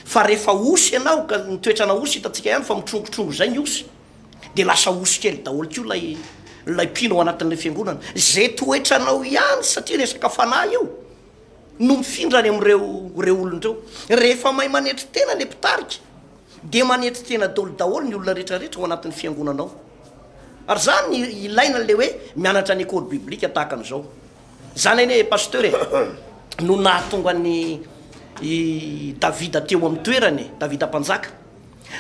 Fa rehefa osy ianao, ka ny toetrana osy hitantsika ihany fa mitrongontrongo izay ny osy, dia lasa osy kely daholo koa ilay ilay mpino ao anatin'ilay fiangonana. Izay toetranao ihany satria resaka fanahy io no mifindra any amin'ireo ireo olona ireo. Rehefa mahay manetry tena ilay mpitarika dia manetry tena daholo daholo ny olona rehetra rehetra ao anatin'ny fiangonana ao. Ary izany ilaina ilay hoe mianatra ny école biblique tahaka an'izao. Izany anie Pasteur e, no nahatonga an'i i Davida teo amin'ny toerany e, Davida mpanjaka.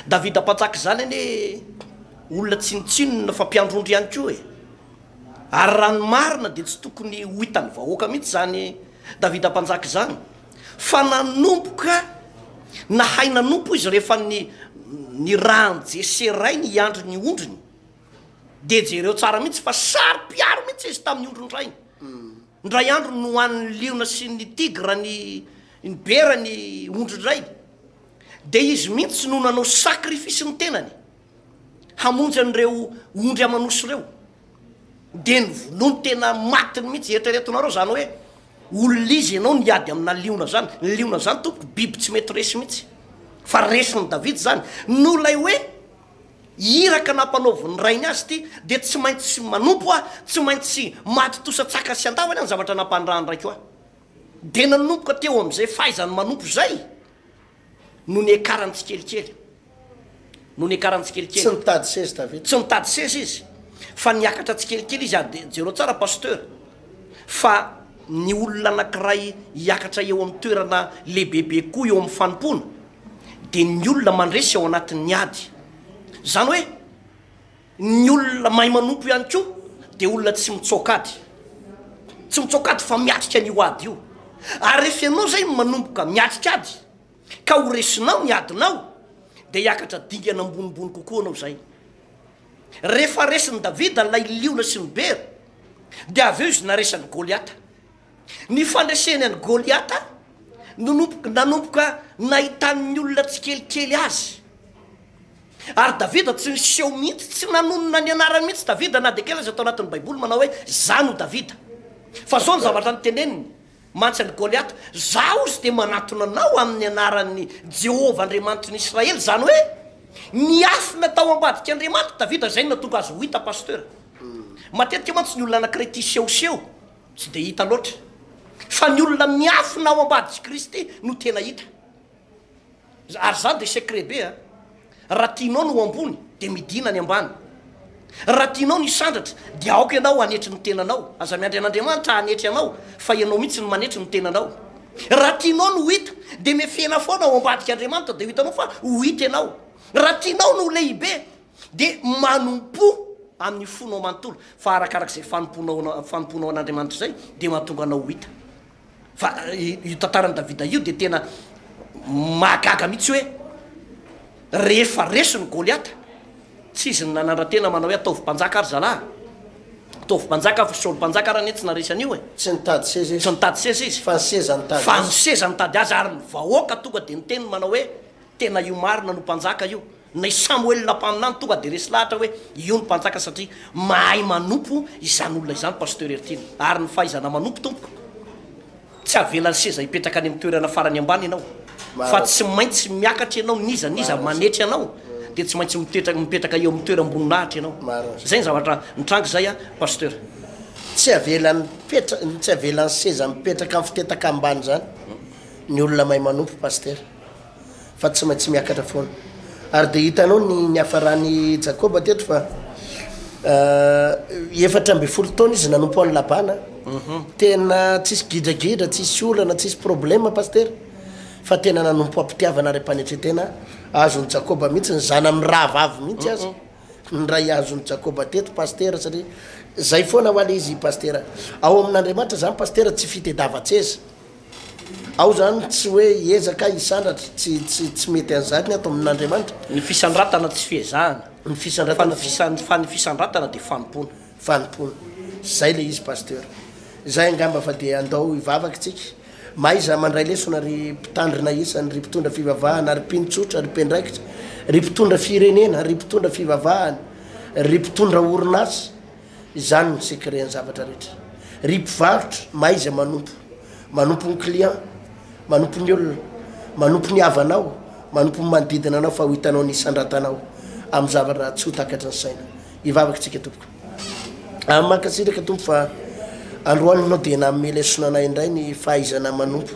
Davida mpanjaka izany anie olona tsinontsinona fa mpiandry ondry ihany koa e. Ary raha ny marina dia tsy tokony ho hitan'ny vahoaka mihitsy izany Davida mpanjaka izany. Fa nanomboka nahay nanompo izy rehefa ny nirahan'i Jese rainy hiandry ny ondriny. Dia jereo tsara mihitsy fa saro-piaro mihitsy izy tamin'ny ondrin-drainy. Indray andro nohanin'ny liona sy ny tigra ny ny bera ny ondrin-drainy. Dia izy mihitsy no nanao sacrifice ny tenany hamonjy an'ireo ondry aman'osy ireo. Dia novonoiny tena matiny mihitsy. Eritreretinareo izany hoe olona izy ianao niady amina liona izany. Ny liona izany tompoko biby tsy mety resy mihitsy. Fa resin'i Davida izany. Noho ilay hoe Iraka nampanaovin'ny rainy azy ity dia tsy maintsy manompo aho, tsy maintsy maty tosa tsaka sy andavany aho ny zavatra nampanirahan'ny raiko ahy. Dia nanomboka teo amin'izay fahaizany manompo izay no niakarany tsikelikely. No niakarany tsikelikely. Tsy nitady seza Davida. Tsy nitady seza izy, fa niakatra tsikelikely izy ary dia jereo tsara Pasteur fa ny olona anankiray hiakatra eo amin'ny toerana lehibebe koa eo amin'ny fanompoana dia ny olona mandresy ao anatin'ny ady. Izany hoe ny olona mahay manompo ihany koa dia olona tsy mitsoaka ady. Tsy mitsoaka ady fa miatrika an'io ady io. Ary rehefa ianao izay no manomboka miatrika ady ka ho resinao ny adinao dia hiakatra dingana ambonimbony kokoa anao izay. Rehefa resin'i Davida ilay liona sy ny bera dia avy eo izy naresy an'i Goliata. Ny fandreseny an'i Goliata no nanomboka nahitan'ny olona tsikelikely azy. Ary Davida tsy niseho mihitsy, tsy nanonona ny anarany mihitsy Davida na dia kely aza tao anatin'ny Baiboly manao hoe, Izaho no Davida. Fa izao ny zavatra noteneniny mantsy an'i Goliata, Izaho ozy dia manatona anao amin'ny anaran'i Jehovah Andriamanitry ny Israely. Izany hoe, niafina tao ambadik'Andriamanitra Davida, izay no nahatonga azy ho hita, Pasteur. Matetika mantsy ny olona anankiray tia sehoseho, Tsy dia hita loatra fa ny olona miafina ao ambadik'i Kristy no tena hita. Ary izany dia secret be a! Raha tianao ny ho ambony dia midina any ambany. Raha tianao ny hisandratra dia aoka ianao hanetry ny tenanao. Aza miandry an'Andriamanitra hanetry anao fa ianao mihitsy no manetry ny tenanao. Raha tianao ny ho hita dia mefena foana ao ambadik'Andriamanitra dia ho hitanao fa ho hita ianao. Raha tianao ny ho lehibe Dia manompoa amin'ny fonao manontolo, fa arakarak'izay fanompoanao fanompoanao an'Andriamanitra izay dia mahatonga anao ho hita. Fa io tantaran'i Davida io dia tena mahagaga mihitsy hoe rehefa resy ny Goliata, tsy izy no nanandra-tena manao hoe ataovy mpanjaka ary zalahy, ataovy mpanjaka fa Saoly mpanjaka ary anie tsy naharesy an'io e. Tsy nitady seza izy. Tsy nitady seza izy. Fa ny seza nitady azy. Fa ny seza nitady azy ary ny vahoaka tonga dia niteny manao hoe tena io marina no mpanjaka io. Na i Samoela mpaminany tonga dia resy lahatra hoe io ny mpanjaka satria mahay manompo izany olona izany Pasteur Heritiana. Ary ny fahaizana manompo tompoko tsy avelan'ny seza hipetraka any amin'ny toerana farany ambany ianao fa tsy maintsy miakatra ianao n'iza n'iza manetry anao dia tsy maintsy mitetra mipetraka eo amin'ny toeram-boninahitra ianao. Izay ny zavatra nitranga izay a Pasteur. Tsy avelan'ny petra tsy avelan'ny seza mipetraka amin'ny fitetaka ambany izany ny olona mahay manompo Pasteur. fa tsy maintsy miakatra foana. Ary dia hitanao ny niafaran'i Jakoba teto fa 14 taona izy nanompo an'i Labana. Tena tsisy gidragidra, tsisy olana, tsisy problème pasitera, fa tena nanompo am-pitiavana ary am-panetren-tena. Azon'i Jakoba mihitsy ny zanany mirahavavy mihitsy aza ny ray azon'i Jakoba teto pasitera, satria zay foana hoa le izy pasitera. Ao amin'Andriamanitra zany pasitera tsy fitediavan-tseza. Ao zany tsy hoe hiezaka hisandratra, tsy tsy tsy mety an'izany ny ato amin'Andriamanitra. Ny fisandratana tsy fiezahana. Ny fisandratana Fa ny fisan fa ny fisandratana dia fanompoana. Fanompoana. Zay le izy Pasteur. Zay angamba fa dia andao hivavaka tsika. Mahaiza mandray lesona ry mpitandrina isany, ry mpitondra fivavahana, ry mpino tsotra, ry mpiandraikitra. Ry mpitondra firenena, ry mpitondra fivavahana, ry mpitondra orinasa, izany no secret-n'ny zavatra rehetra. Ry mpivarotra, mahaiza manompo. Manompo ny client, manompo ny olona, manompo ny havanao, manompo ny manodidina anao fa ho hitanao ny hisandratanao amin'ny zavatra tsy ho takatry ny saina. Hivavaka isika tompoko. Ah, mankasitraka Tompo fa androany ianao dia nanome lesona anay indray ny fahaizana manompo.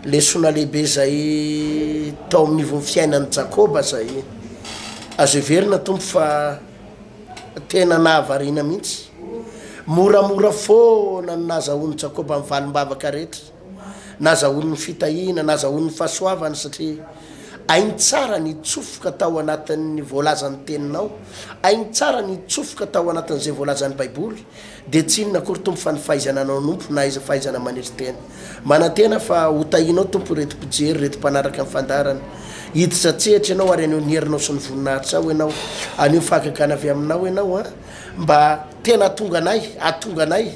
Lesona lehibe izay tao amin'ny ivon'ny fiainan'i Jakoba izay azo heverina Tompo fa tena nahavariana mihitsy. Moramora foana no nahazahoan'i Jakoba ny valim-bavaka rehetra, nahazahoany ny fitahiana, nahazahoany ny fahasoavana satria Hainy tsara ny hitsofoka tao anatin'ny voalazan'ny Teninao. Hainy tsara ny hitsofoka tao anatin'izay voalazan'ny Baiboly. Dia tsy inona akory, Tompo, fa ny fahaizana nanompo na aiza fahaizana manetry tena. Manantena fa ho tahianao, Tompo, ireto mpijery, ireto mpanaraka ny fandaharana. Hiditra an-tsehatra Ianao ary haneho ny herinao sy ny voninahitrao Ianao. Haneho fahagagana avy Aminao Ianao, an, mba tena hahatonga anay, hahatonga anay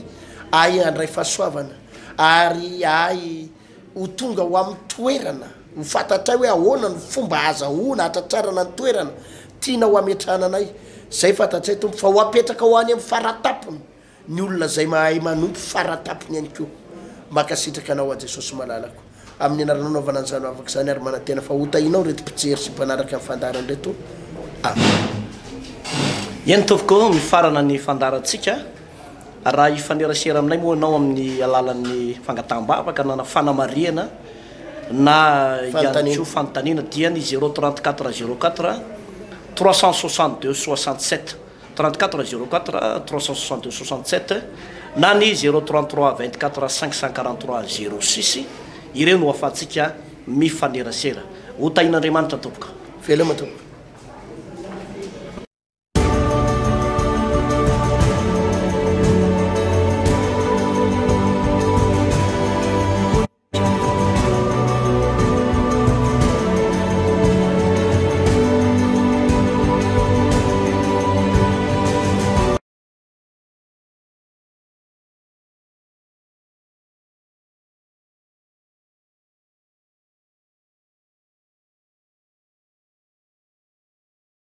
ahy handray fahasoavana ary ahy ho tonga ho amin'ny toerana, ho fantatray hoe ahoana ny fomba ahazahoana, hahatratrarana ny toerana tianao hametrahana anay. Izay fantatray, Tompo, fa ho apetraka ho any amin'ny faratapony ny olona izay mahay manompo faratapony ihany koa. Mankasitraka Anao aho, Jesosy malalako. Amin'ny Anaranao anaovana an'izany vavaka izany ary manantena fa hotahianao ireto mpijery sy mpanaraka ny fandaharana ireto. Amen. Eny tompoko, mifarana ny fandaharantsika. Raha hifanerasera aminay moa ianao amin'ny alalan'ny fangataham-bavaka na fanamarihana na ihany koa fanontaniana dia ny 0 34 04 362 67, 34 04 362 67 na ny 0 33 24 543 06, ireo no ahafahantsika mifanerasera. Ho tahian'Andriamanitra tompoko. Veloma tompoko.